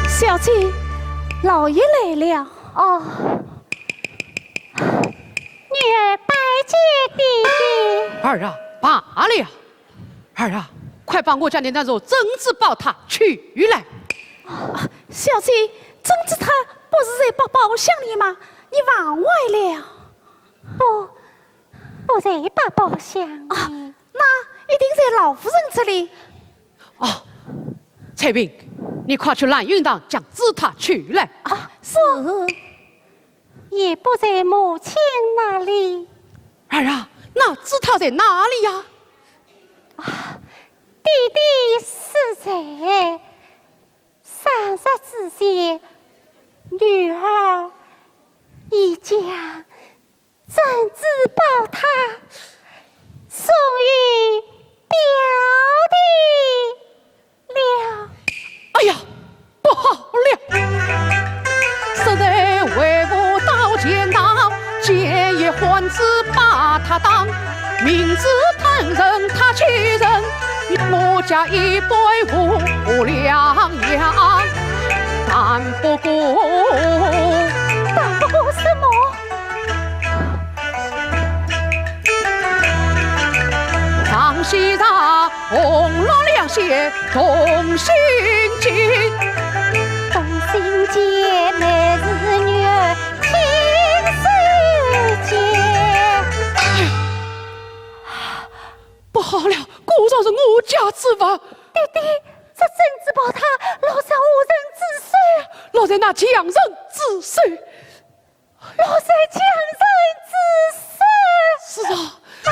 小姐，老爷来了。哦，女儿拜见爹爹。儿啊，罢了。儿啊，快把我家的那座珍珠宝塔取来。啊，小姐，珍珠塔不是在包包厢里吗？你忘怀了？不，不在包包厢里。啊，那一定在老夫人这里。哦，翠萍，你快去兰云堂将珠塔取来。啊，是。也不在母亲那里。儿啊，那珠塔在哪里呀？啊，爹爹是在三日之前，女儿已将 珍珠宝塔送与表弟了。哎呀，不好了！ 打不过什么？ 同心结，乃是女儿亲手结。之物。爹爹，这珍珠宝塔落在何人之手？落在那强人之手。落在强人之手？是啊。哎，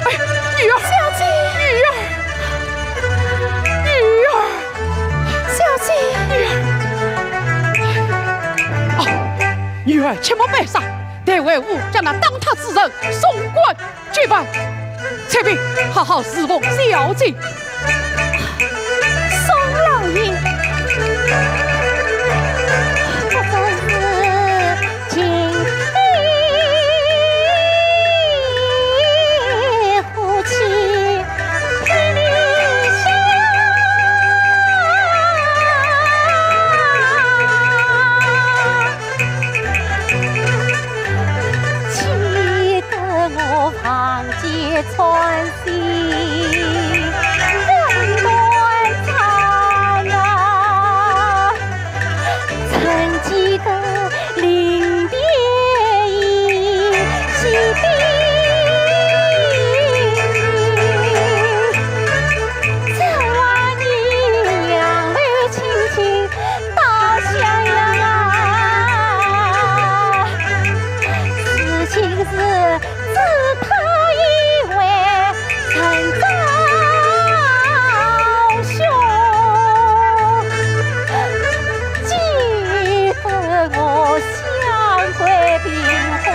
哎，女儿，小姐，女儿，女儿，小姐，女儿。哦，女儿，切莫悲伤，待为父将那盗塔之人送官 去吧，采萍，好好侍奉小姐。宋老爷，这真是情比夫妻天理想。 气得我房间穿心更断肠啊，怎记得临别依稀的，这晚你杨柳青青 到襄阳啊，事情是只他一位人着凶，记得我相国并非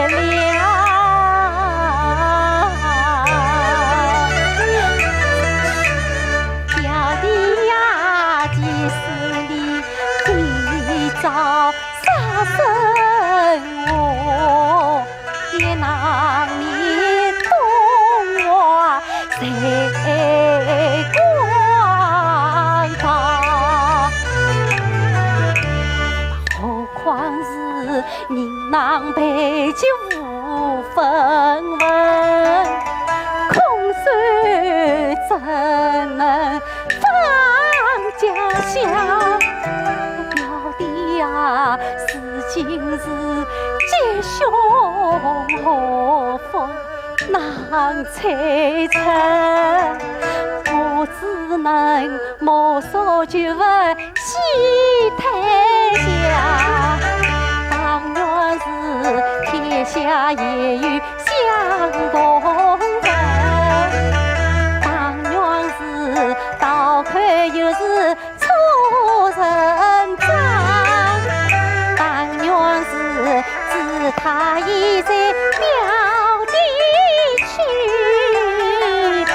没了。表弟呀，几时你提早杀生我，也让你东华 谁管他？何况是人狼狈，就无分文，空手怎能返家乡？表弟呀，事情是吉凶祸福 难猜测，我只能目送旧闻喜退下。但愿是天下也有相同人，但愿是刀口又是 出人掌，但愿是只他一人表弟去，便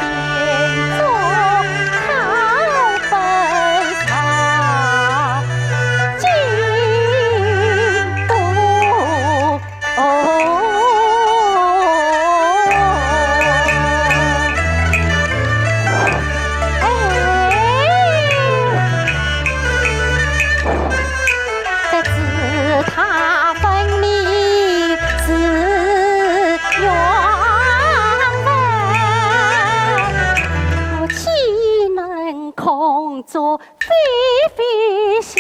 做好本场。 哦，哎，这知他分明是冤枉，我岂能空作非非想？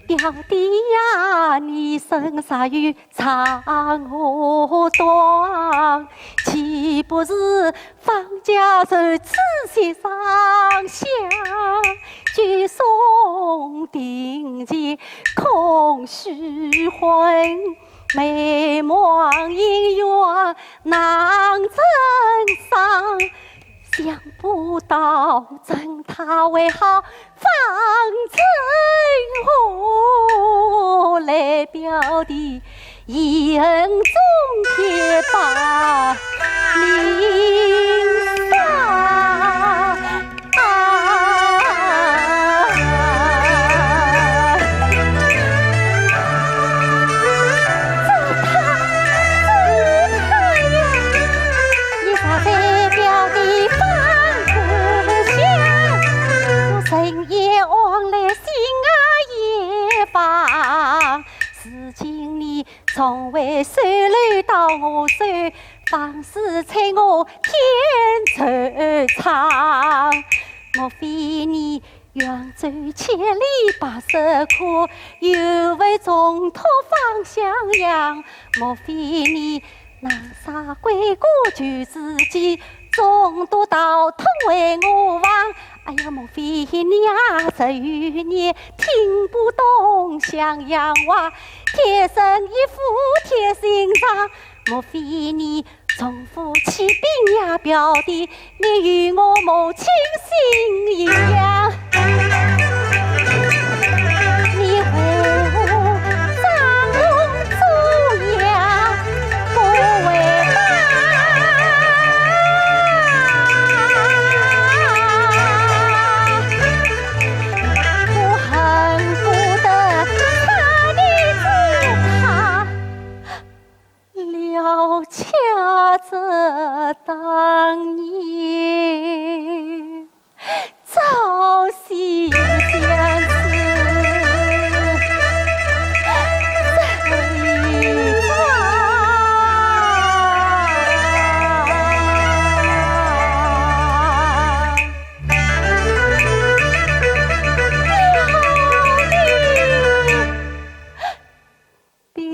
表弟呀，你身上有长河断，岂不是方家如此雪上香？九松亭前空虚魂，梅望姻缘难成双。 想不到，真他为好方成和，来表弟一恨终天把命丧。 啊，这他，这他呀！你若再表弟放不下，我深夜往来心啊也放。如今你从未收留到我手，方是催我添惆怅。莫非你扬州千里百十客，有位总督访襄阳。莫非你那杀鬼哥就是他，总督道通为我防。哎呀，莫非你啊，十余年听不懂襄阳话，贴身衣服贴心肠。莫非你 从不起兵呀，表弟，你与我母亲心一样。你武张龙做呀，不为他，我恨不得杀你之他。 料却这当年朝夕相思，谁知表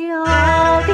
弟。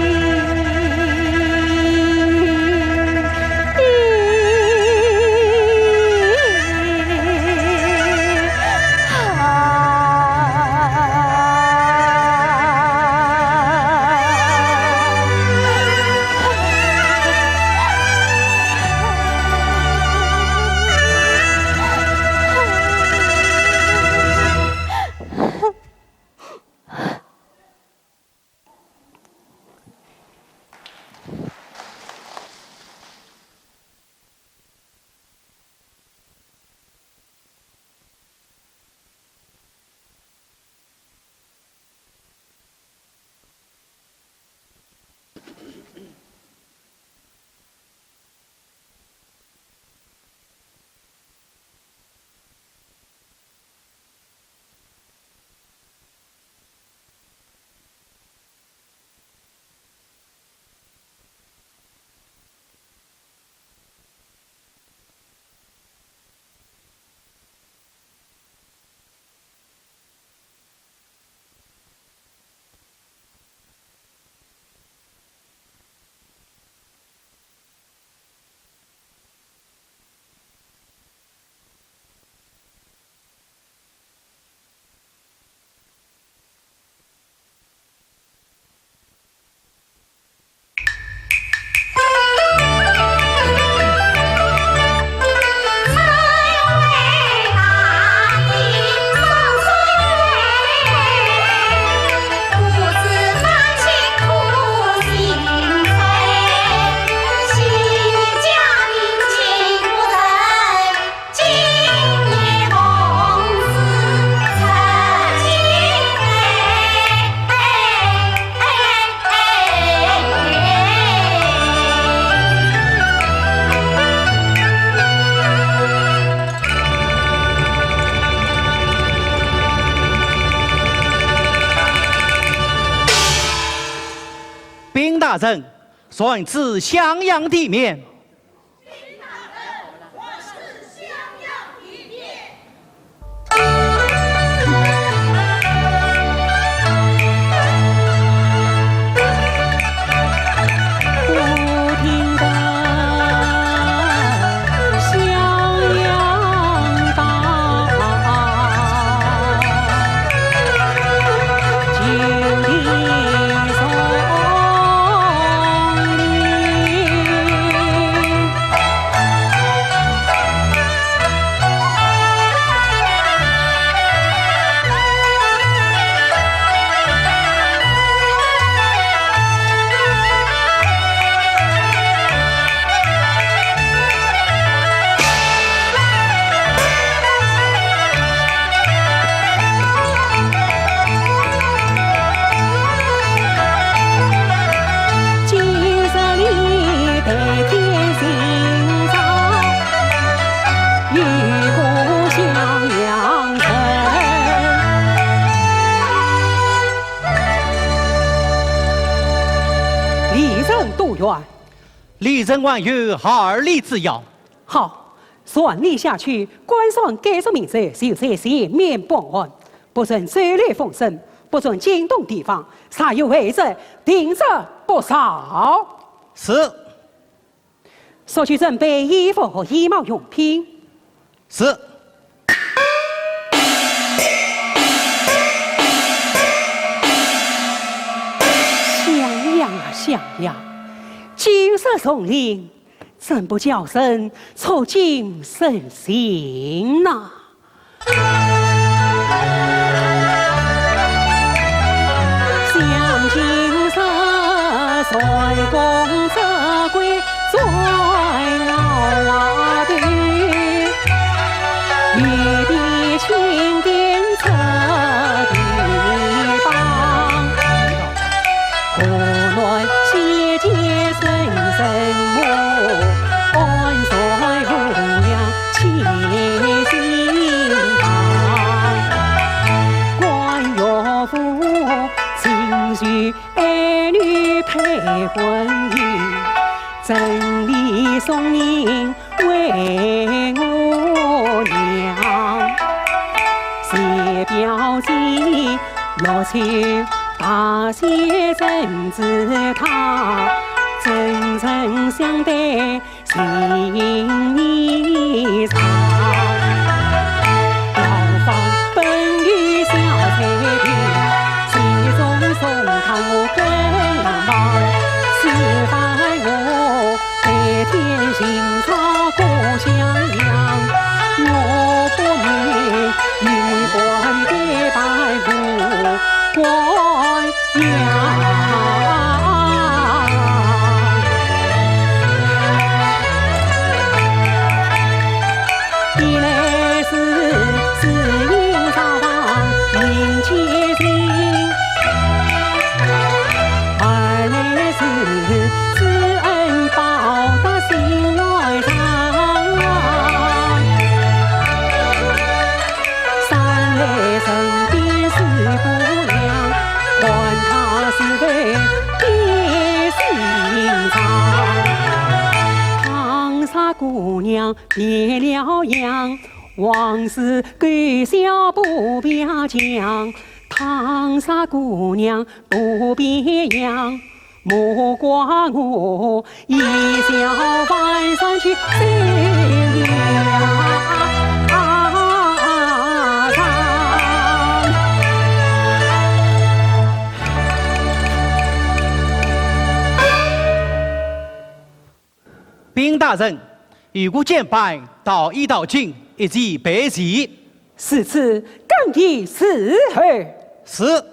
禀大人，传旨襄阳地面。 里人多远？里人还有二里之遥。好，传令下去，官船该着明日就在前面办案，不准走漏风声，不准惊动地方，若有违者，定着不饶。是。速去准备衣服和衣帽用品。是。想呀想呀，今日重令， 怎不叫人触景生情呐？想今日蟾宫折桂簪钊头，玉帝青天出地方。 河南西涧声声马，安塞无量七星堂。关岳父亲许爱女配婚姻，真理松林 为我娘。谢表姐，六亲大谢怎知她，真诚相待心意长。 禀大人，有个监办，到一道请，一起备齐。是，是，更衣伺候。是。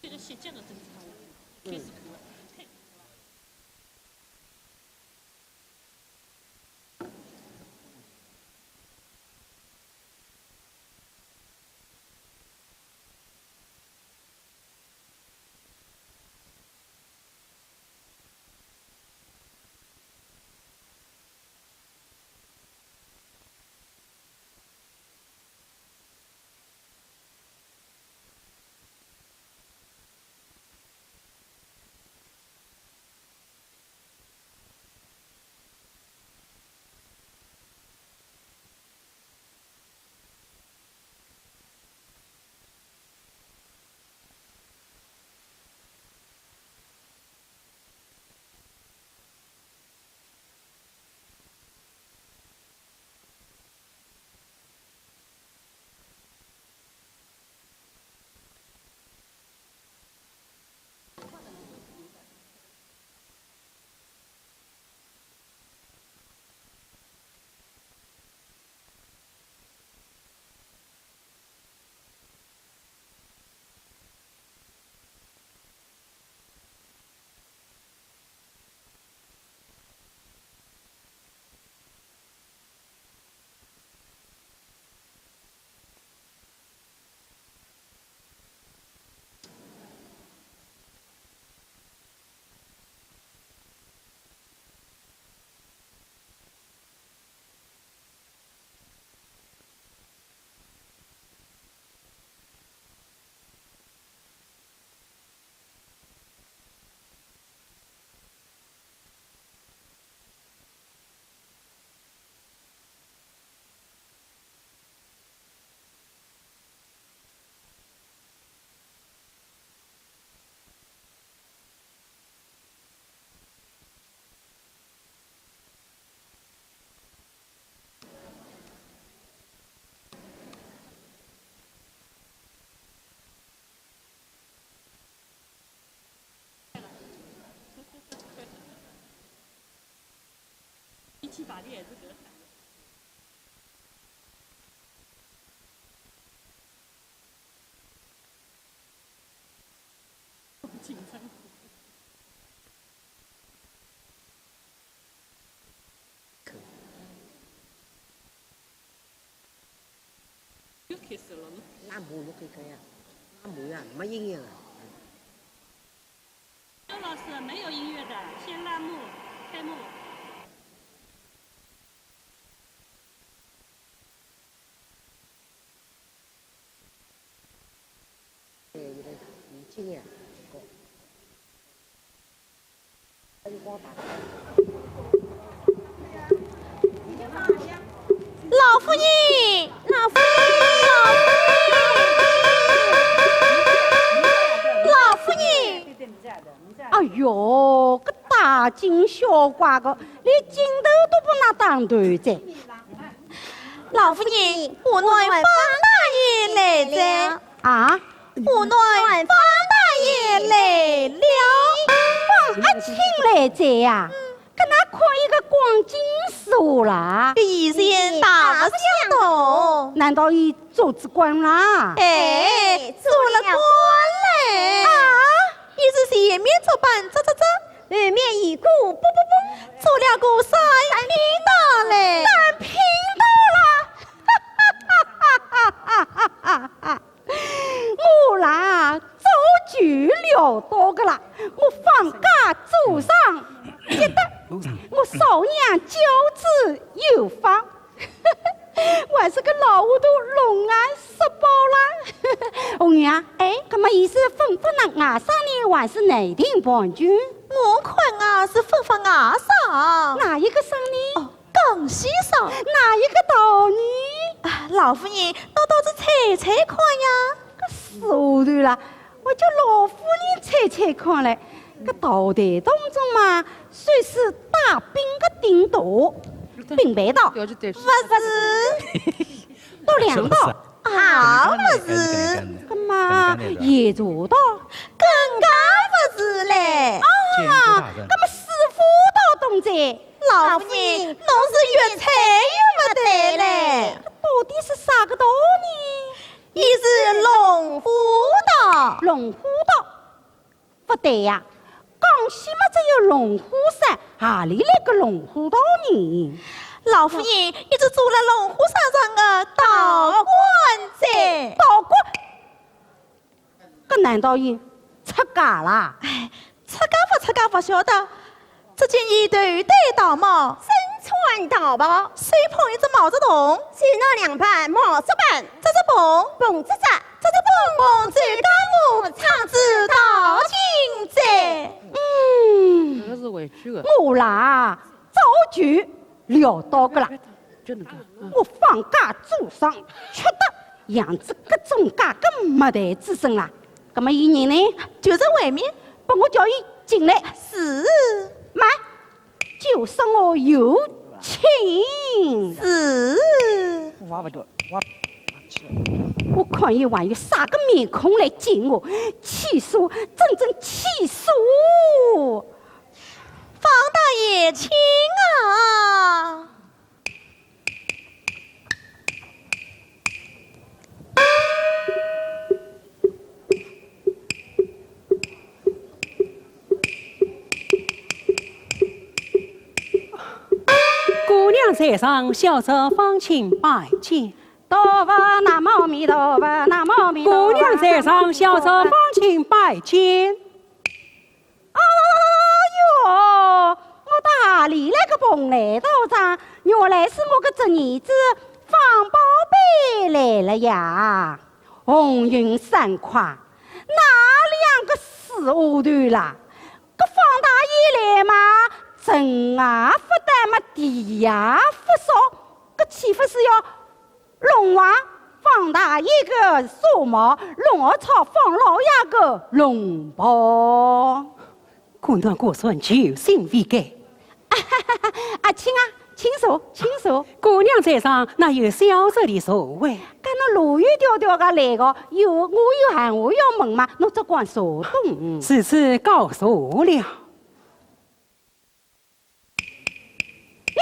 这个写这个真是好了，开始哭了。又开始了吗？拉幕，又开始呀，拉幕呀，没音乐了。周老师，没有音乐的，先拉幕，开幕。 老夫人，老夫人，老夫人，老夫人。哎哟，搿大惊小怪个，连镜头都勿拿当头哉。 老夫人，河南方大爷来哉。啊？河南方大爷来了。方阿卿来哉呀？搿哪看伊个光景如何啦？与以前大不相同。难道伊做仔官啦？哎，做了官嘞。啊？伊是前面做板，扎扎扎，后面一个啵啵啵，做了个三品大嘞。三品大啦！ 我啦，早就料到个啦，我方家祖上积德，我嫂娘教子有方，还是个老糊涂，龙眼食饱啦。红娘啊，哎，搿么伊是分发那外甥呢，还是内定伴君？我看啊，是分发外甥。哪一个省呢？哦， 江西省。哪一个道呢？啊，老夫人，倷倒是猜猜看呀。搿是糊涂啦，我叫老夫人猜猜看嘞。搿道台当中嘛，算是带兵个顶大，兵备道。勿是。带粮道。 啊，勿是。搿么盐茶道？更加勿是嘞。啊，搿么水府道懂哉。老夫人，倷是越猜越勿对嘞。到底是啥个道呢？伊是龙虎道。龙虎道？ 勿对呀，江西嘛只有龙虎山，何里来个龙虎道呢？老夫人，伊是做了龙虎山上的道观哉。道观？搿难道伊出家啦？哎，出家勿出家勿晓得，只见伊头戴道帽，身穿道袍，手捧一只毛泽东，手拿两把毛竹板，竹竹捧，捧竹竹， 这是蹦蹦走大步，唱支道情哉。嗯，搿个是回去的。我啦，早就料到个啦。真的，嗯。我方家祖上缺德，养仔搿种介个没德之孙啦。搿么伊人呢？就在外面。拨我叫伊进来。是。慢。 就说我有请。是。我看伊还有啥个面孔来见我，气死我，真正气死我！方大爷，请啊！ 姑娘在上，小侄方卿拜见。大佛南无阿弥陀佛，南无阿弥陀佛。姑娘在上，小侄方卿拜见。 哎哟，我到何里来个蓬莱道场，原来是我个侄儿子方宝贝来了呀！红云、三快，哪里样个死丫头啦？搿方大爷来嘛，正也勿搭么地也勿说，搿岂勿是要 弄坏方大爷个纱帽，弄坏方老爷个龙袍。姑娘果然居心未改。啊，请啊，请坐，请坐。姑娘在上，哪有小侄的座位？搿侬路远迢迢个来个，有，我有闲话要问嘛，侬只管坐动。如此告坐了。 喏，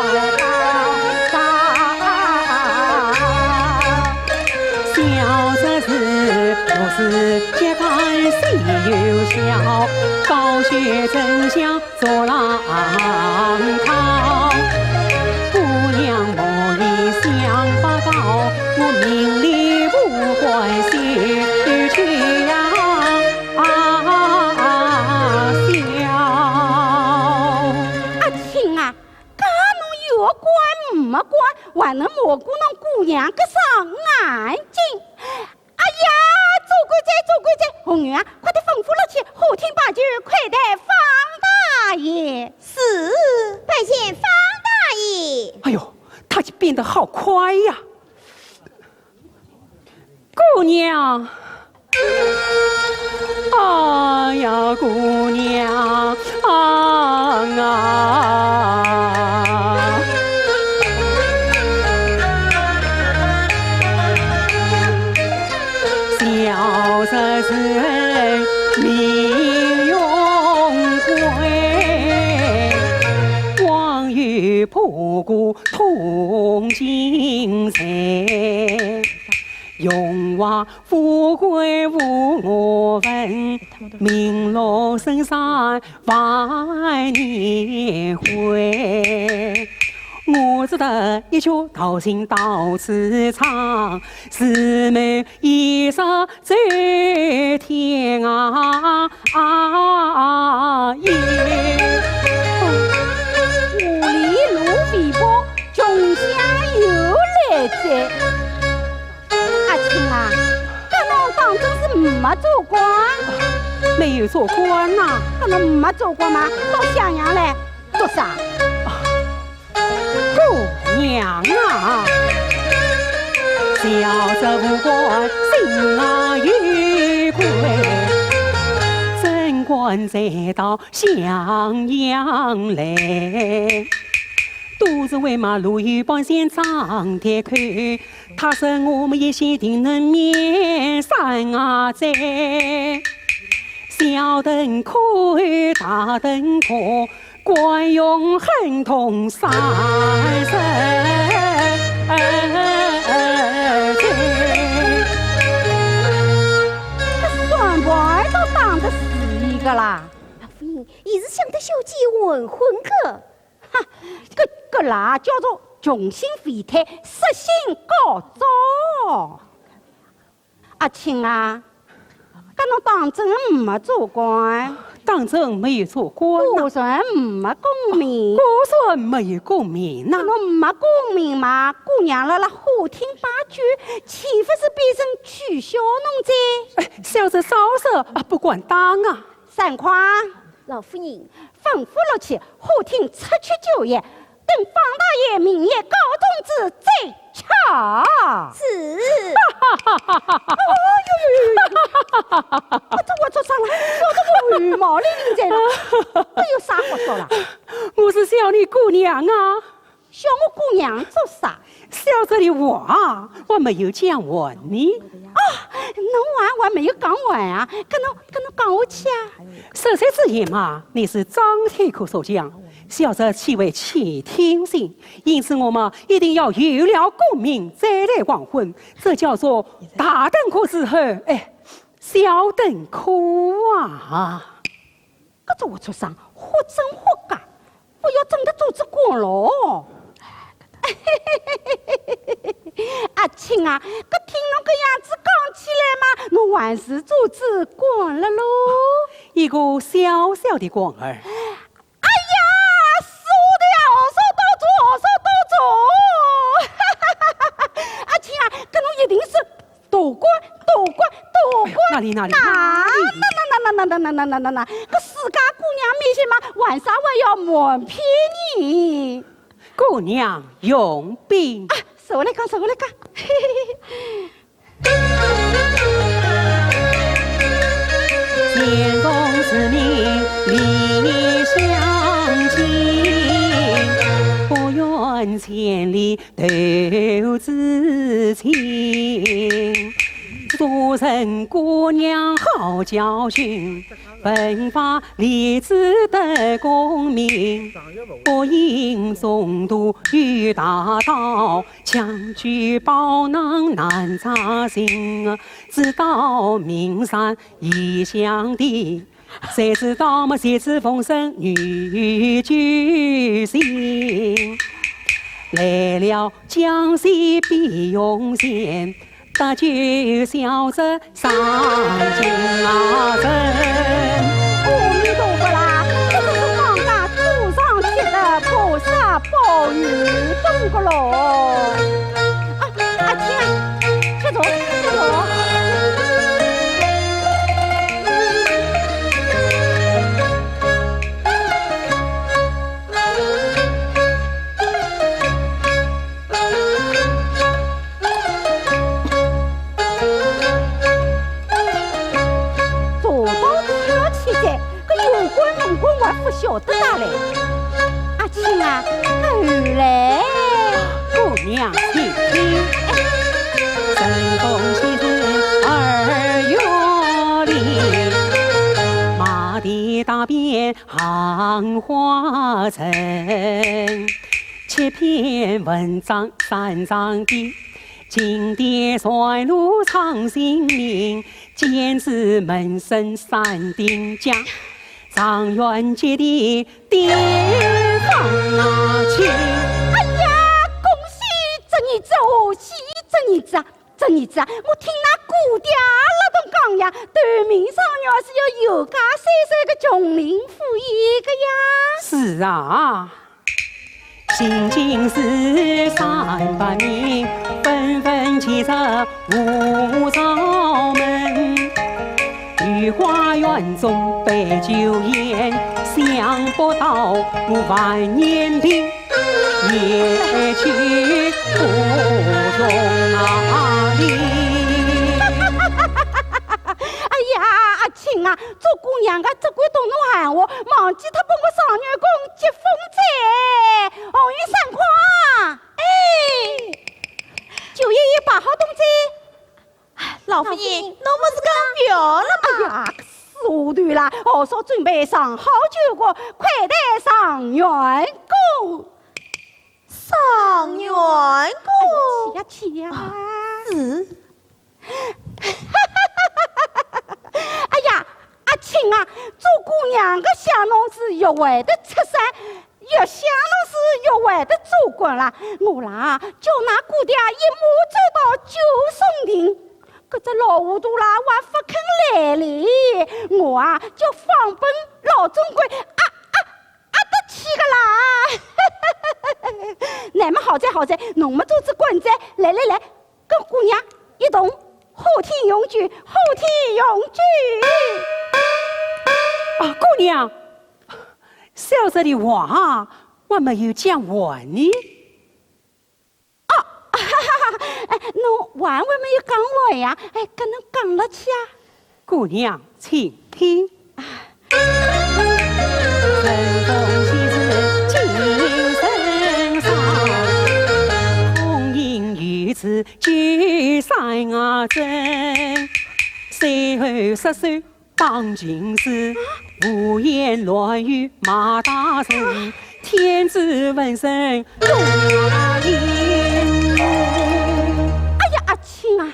阿卿啊，搿侬有官没官，还能瞒过侬姑娘个双眼睛？哎呀，做官哉，做官哉！红云啊，快点吩咐了去，花厅摆酒，快待方大爷。是，拜见方大爷。哎呦，他就变得好快呀！姑娘，哎呀，姑娘啊！富贵无我分，名落深山万年灰。我只得一曲道情到此唱，自谋一生走天涯。啊，耶。五里路未平，穷乡又来哉。 阿卿啊，搿侬当真是没做官？没有做官呐。搿侬没做官嘛，到襄阳来做啥？姑娘啊，小侄无官，心啊有愧，怎敢再到襄阳来？都是为嘛路有半仙长条口， 他说我们一心定能免三啊灾，小登科大登科，官运亨通三生。搿算盘都打得死一个啦！老夫人，伊是想得小姐还魂个。 哈，搿个啦叫做穷心废胎，色心高照。阿卿啊，搿侬当真没做官？当真没有做官呐。果然没功名。果然没有功名呐。搿侬没功名嘛，姑娘辣辣花厅摆酒，岂不是变成取笑侬哉？哎，小侄少说啊，不敢当啊。散款。老夫人。吩咐落去，花厅撤去酒宴， 等方大爷明年高中子再吃。是。哎呦呦呦呦！我这我做啥了？笑得我汗毛立立在了。搿有啥好笑了？我是笑你姑娘啊。笑我姑娘做啥？笑这里话，我没有讲完呢。啊，侬话还没有讲完啊？搿侬，搿侬讲下去啊。十岁之前嘛，你是张天科所讲， 小侄岂会欺听信？因此我们一定要有了功名再来黄昏，这叫做大登科之后，哎，小登科啊。搿种活畜生，活真活假，不要真的做仔官喽。阿卿啊，搿听侬搿样子讲起来嘛，侬还是做仔官了喽。一个小小的官儿， 哎呀，说的呀，说到做，说到做。阿卿啊，搿侬一定是大官，大官，大官。哪里，哪里，哪里？那，那，那，搿自家姑娘面前嘛，为啥还要瞒骗呢？姑娘容禀。啊，坐下来讲，坐下来讲。 乾隆四年立襄京，不远千里投知青。做人姑娘好教训，文化礼智得功名，不应中途与大盗， 强取宝囊难扎心，只道名山异乡地，谁知道么谁知风声女救星。来了江西碧云县，搭救小侄 上京啊，人。阿弥陀佛啦，这个是方家祖上积德，菩萨保佑，懂个咯。啊，阿卿啊，吃茶，吃茶。 做到吃了起来，搿有官没官还勿晓得啥嘞。阿卿啊，搿后来？姑娘请听。哎。神功仙子二月里，马蹄踏遍 杏花村，七篇文章三章篇，金殿传路唱新名，胭脂门生山顶家，状元及第典房啊去。哎呀，恭喜侄儿子哦，喜侄儿子啊，侄儿子啊，我听㑚姑爹拉东讲呀，头名状元是要有家三岁个琼林赴宴个呀。是啊。 行进士三百名，纷纷齐入五朝门。御花园中摆酒宴，想不到我万年病也去不穷啊哩。哎呀，阿卿啊， 做姑娘个只管同侬闲话，忘记脱拨我状元公接风哉。红云、三光，哎，酒宴已摆好东哉。老夫人，侬勿是讲覅了吗？哎呀，死丫头啦，豪嫂准备上好酒馆，款待状元公。状元公？哎呀，去呀，去呀！啊，是。 哎呀，阿卿啊，做姑娘个像侬是越会得出山，越像侬是越会得做官啦。我啦，叫㑚姑爹一马追到九松亭，搿只老糊涂啦，还勿肯来哩。我啊，叫放本老总管，啊啊啊得去个啦。乃末好哉好哉，侬末做仔官哉，来来来， 跟姑娘一同好天永久，好天永久。啊，姑娘，小侄的话还没有讲完呢。啊，哈哈哈，哎，侬话还没有讲完呀？哎，跟侬讲落去啊。 姑娘，请听。哎呀，阿卿啊，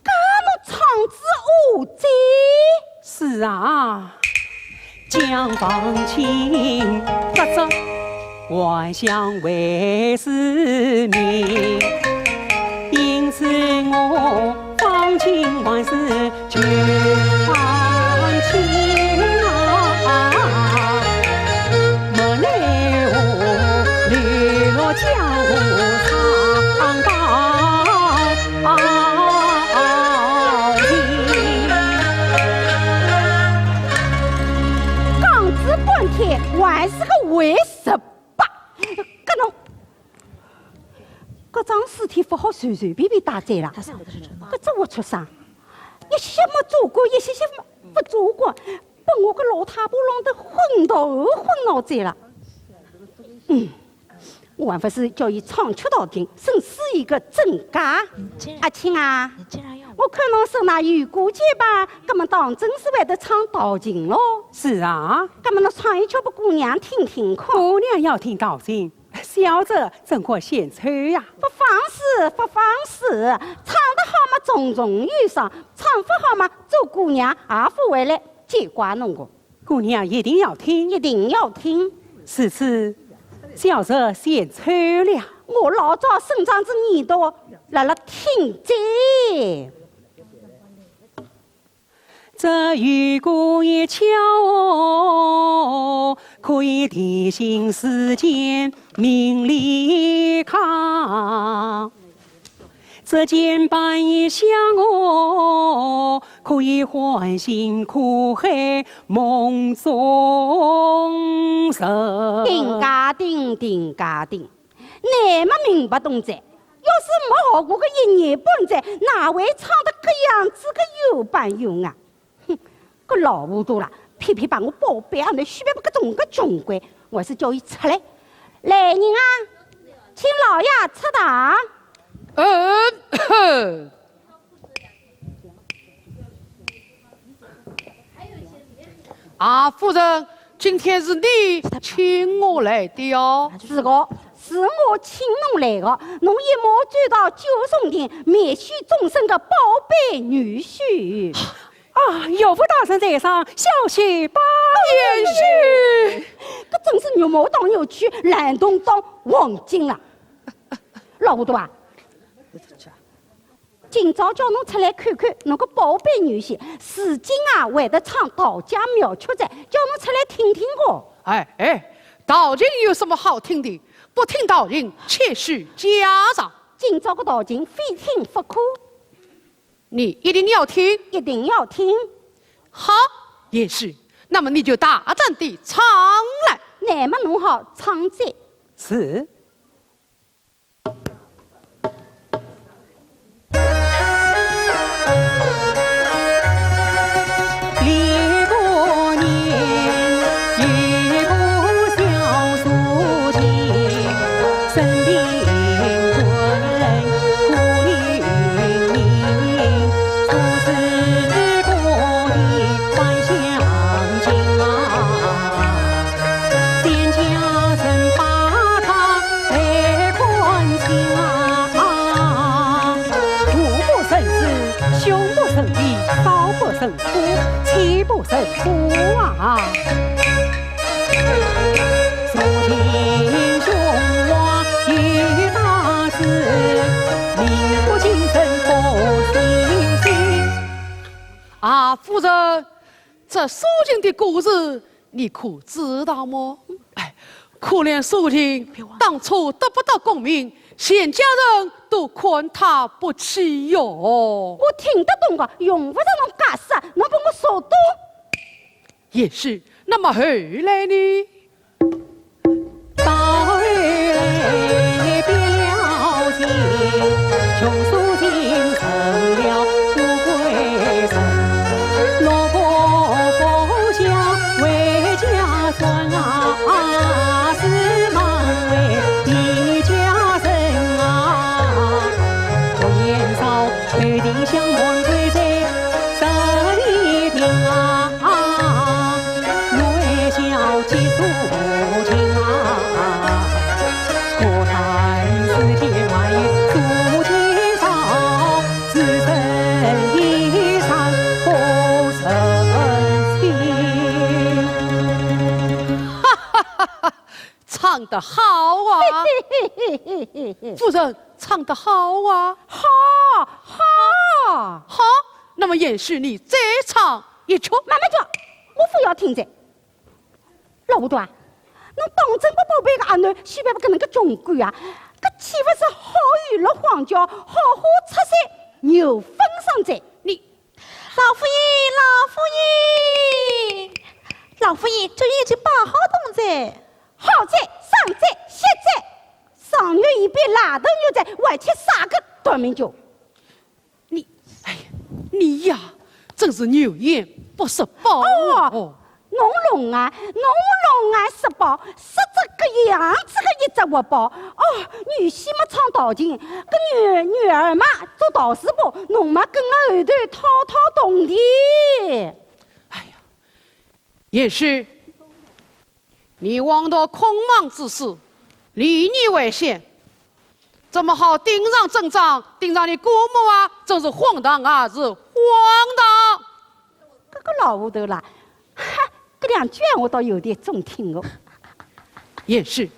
介侬唱仔何哉？是啊，讲仔半天还是个为十八，搿侬，搿桩事体勿好随随便便带哉啦。搿只活畜生，一歇末做官，一歇歇末勿做官，拨我个老太婆弄得昏头昏脑哉啦。嗯。 我还勿是叫伊唱曲道情，生死一个真假。阿卿啊，我看侬手拿有鼓节吧，搿么当真是会得唱道情咯。是啊。搿么侬唱一曲拨姑娘听听看。姑娘要听道情，小侄怎敢献丑呀？勿妨事，勿妨事，唱得好嘛，重重有赏；唱勿好嘛，做姑娘也勿会来见怪侬个。 姑娘一定要听。一定要听。如此，小侄献丑了。我老早伸张仔耳朵，辣辣听哉。 定界定，定界定，乃末明白东哉。要是没学过个一年半载，哪会唱得搿样子个有板有眼啊？ 哼，搿老糊涂啦，偏偏把我宝贝阿囡许配拨搿种个穷鬼，我还是叫伊出来。来人啊，请老爷出堂。嗯，哼。啊，夫人，今天是你请我来的哟。是个，是我请侬来的，侬一马追到九重亭，面许终身的宝贝女婿。啊，岳父大人在上，小婿拜。贤婿。搿真是牛毛当牛去，烂铜当黄金了。老糊涂啊！ 今朝叫侬出来看看，侬个宝贝女婿，如今啊，会得唱道家妙曲哉，叫侬出来听听哦。哎，哎，道情有什么好听的？不听道情，且叙家常。今朝个道情，非听不可。你一定要听？一定要听。好，贤婿，那么你就大胆地唱来。那么侬好唱哉。是。 大不成子，小不成弟，少不成夫，妻不成夫啊！啊，夫人，这苏秦的故事 你可知道么？哎，可怜苏秦当初得不到功名，全家人都看他不起哟。我听得懂个，用不着侬解释，侬帮我说懂。贤婿，那么后来呢？ 唱得好啊！夫人，唱得好啊！好，好。好，那么贤婿你再唱一曲。慢慢叫，我勿要听哉。老糊涂啊，侬当真把宝贝个阿囡许拨搿能个穷鬼啊？搿岂勿是好雨落荒郊，好花插山牛粪上哉？你，老夫人，老夫人，老夫人，这雨已经摆好桶哉。 好哉，生哉，歇哉，上有一边拉头牛哉，还吃啥个短命酒？你，哎呀，你呀，真是有眼不识宝哦。哦，侬聋啊，侬聋啊识宝，是这个样子的一只活宝。哦，女婿嘛唱道情，搿女，女儿嘛做道士婆，侬嘛跟了后头讨讨铜钿。哎呀， 贤婿，你枉读孔孟之书，礼义为先，怎么好顶撞尊长，顶撞你姑母啊？真是荒唐啊，是荒唐！搿个老糊涂啦，哈，搿两句闲话倒有点中听哦。贤婿，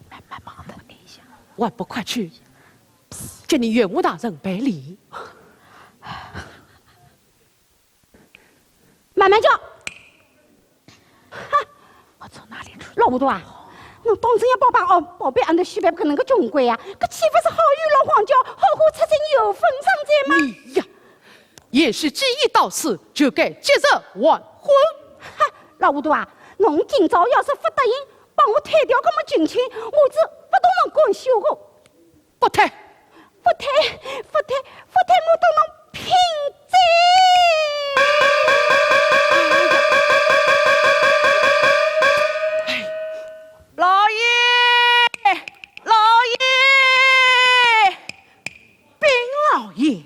慢慢忙的，还不快去给你岳母大人赔礼？ 慢慢叫。哈，我从哪里出？老糊涂啊！侬当真要宝贝哦，宝贝俺的许配搿能个穷鬼啊？搿岂勿是好雨落荒郊，好花插山牛粪上哉吗？你呀，贤婿既已到此，就该即日完婚。哈，老糊涂啊！侬今朝要是勿答应，帮我退掉搿门近亲，我是勿同侬干休个。 不退。不退，不退，不退，我同侬拼哉！老爷，老爷，禀老爷，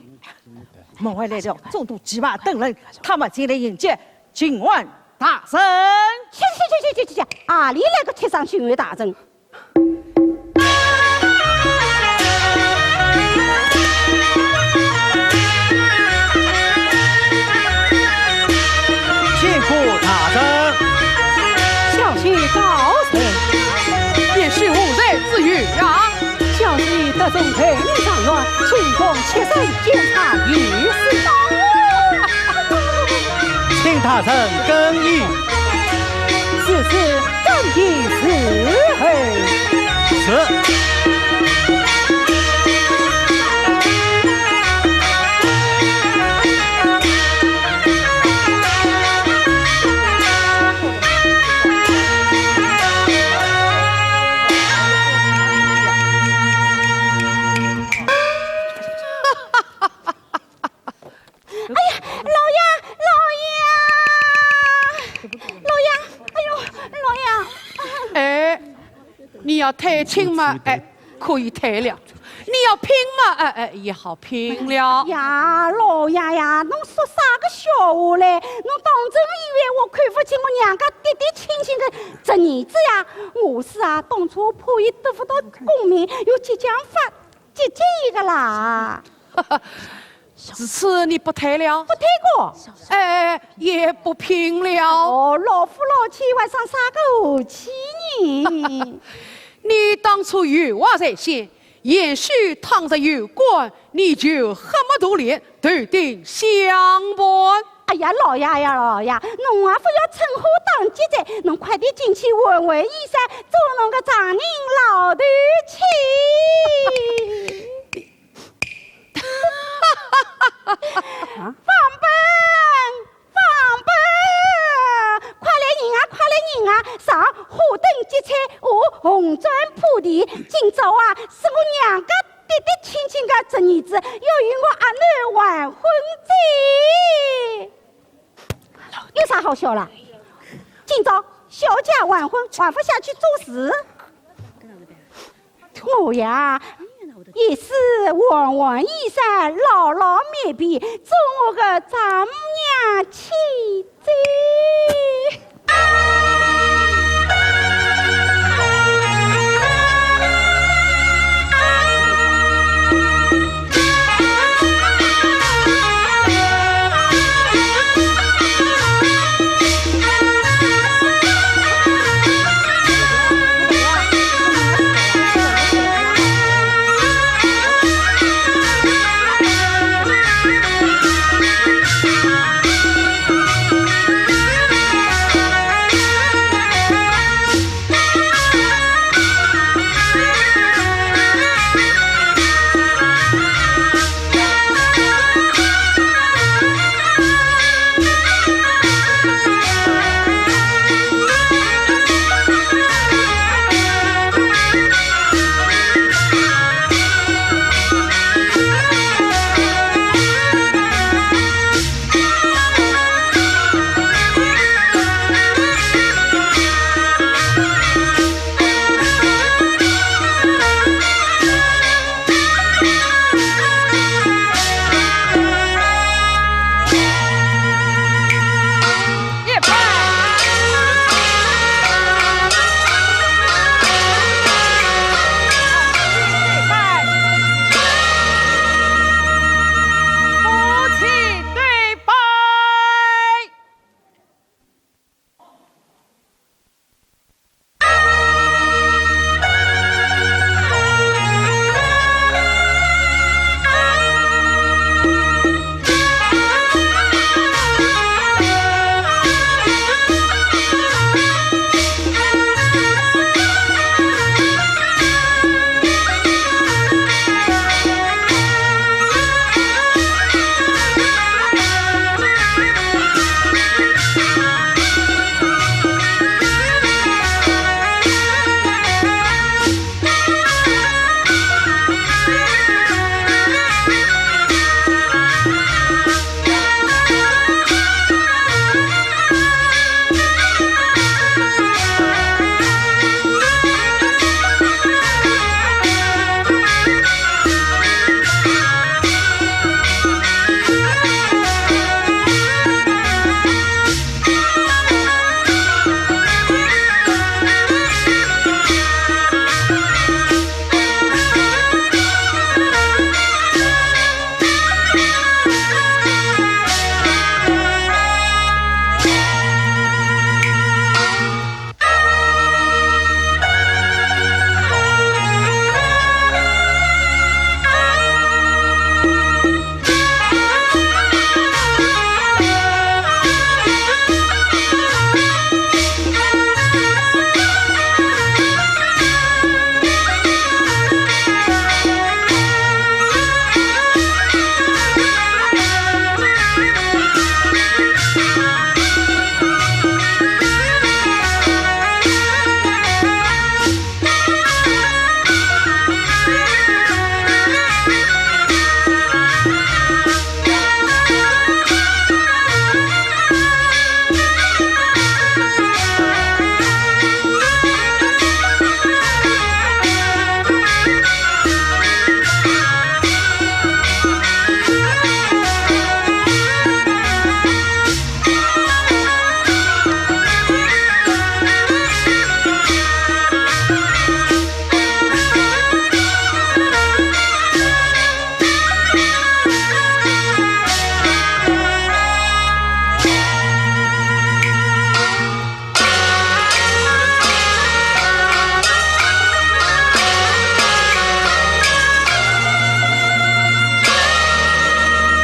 门外来了众多骑马等人，他们前来迎接秦王大人。去去去去去去去，阿里来个贴上巡按大人？众陪礼上院，请公起身，见茶有失。请大人更衣。是，是，更衣伺候。是。哎呀，老爷，老爷，老爷，哎呦，老爷！哎，你要退亲嘛，哎，可以退了；你要拼嘛，哎，哎，也好拼了。呀，老爷呀，侬说啥个笑话嘞？侬当真以为我看不起我娘家嫡嫡亲亲个侄儿子呀？我是啊，当初怕伊得不到功名，又激将法，激激一个啦。自此你不退了？不退过。哎，也不拼了。哦，老夫老妻还伤啥个和气呢？你当初有话在先，也许倘若有官，你就黑幕独立，头顶香盘。哎呀，老爷呀，老爷，侬也不要趁火打劫哉，侬快点进去换换衣衫，做侬个丈人老头去。啊？放本，放本，快来人啊，快来人啊！上火灯结彩，下红砖铺地，今朝啊，是我娘家嫡嫡亲亲个侄儿子，要与我阿囡完婚哉。有啥好笑啦？今朝小姐完婚，还不下去做事？ 我呀，也是换换衣衫，老老面皮，做我个丈母娘去哉。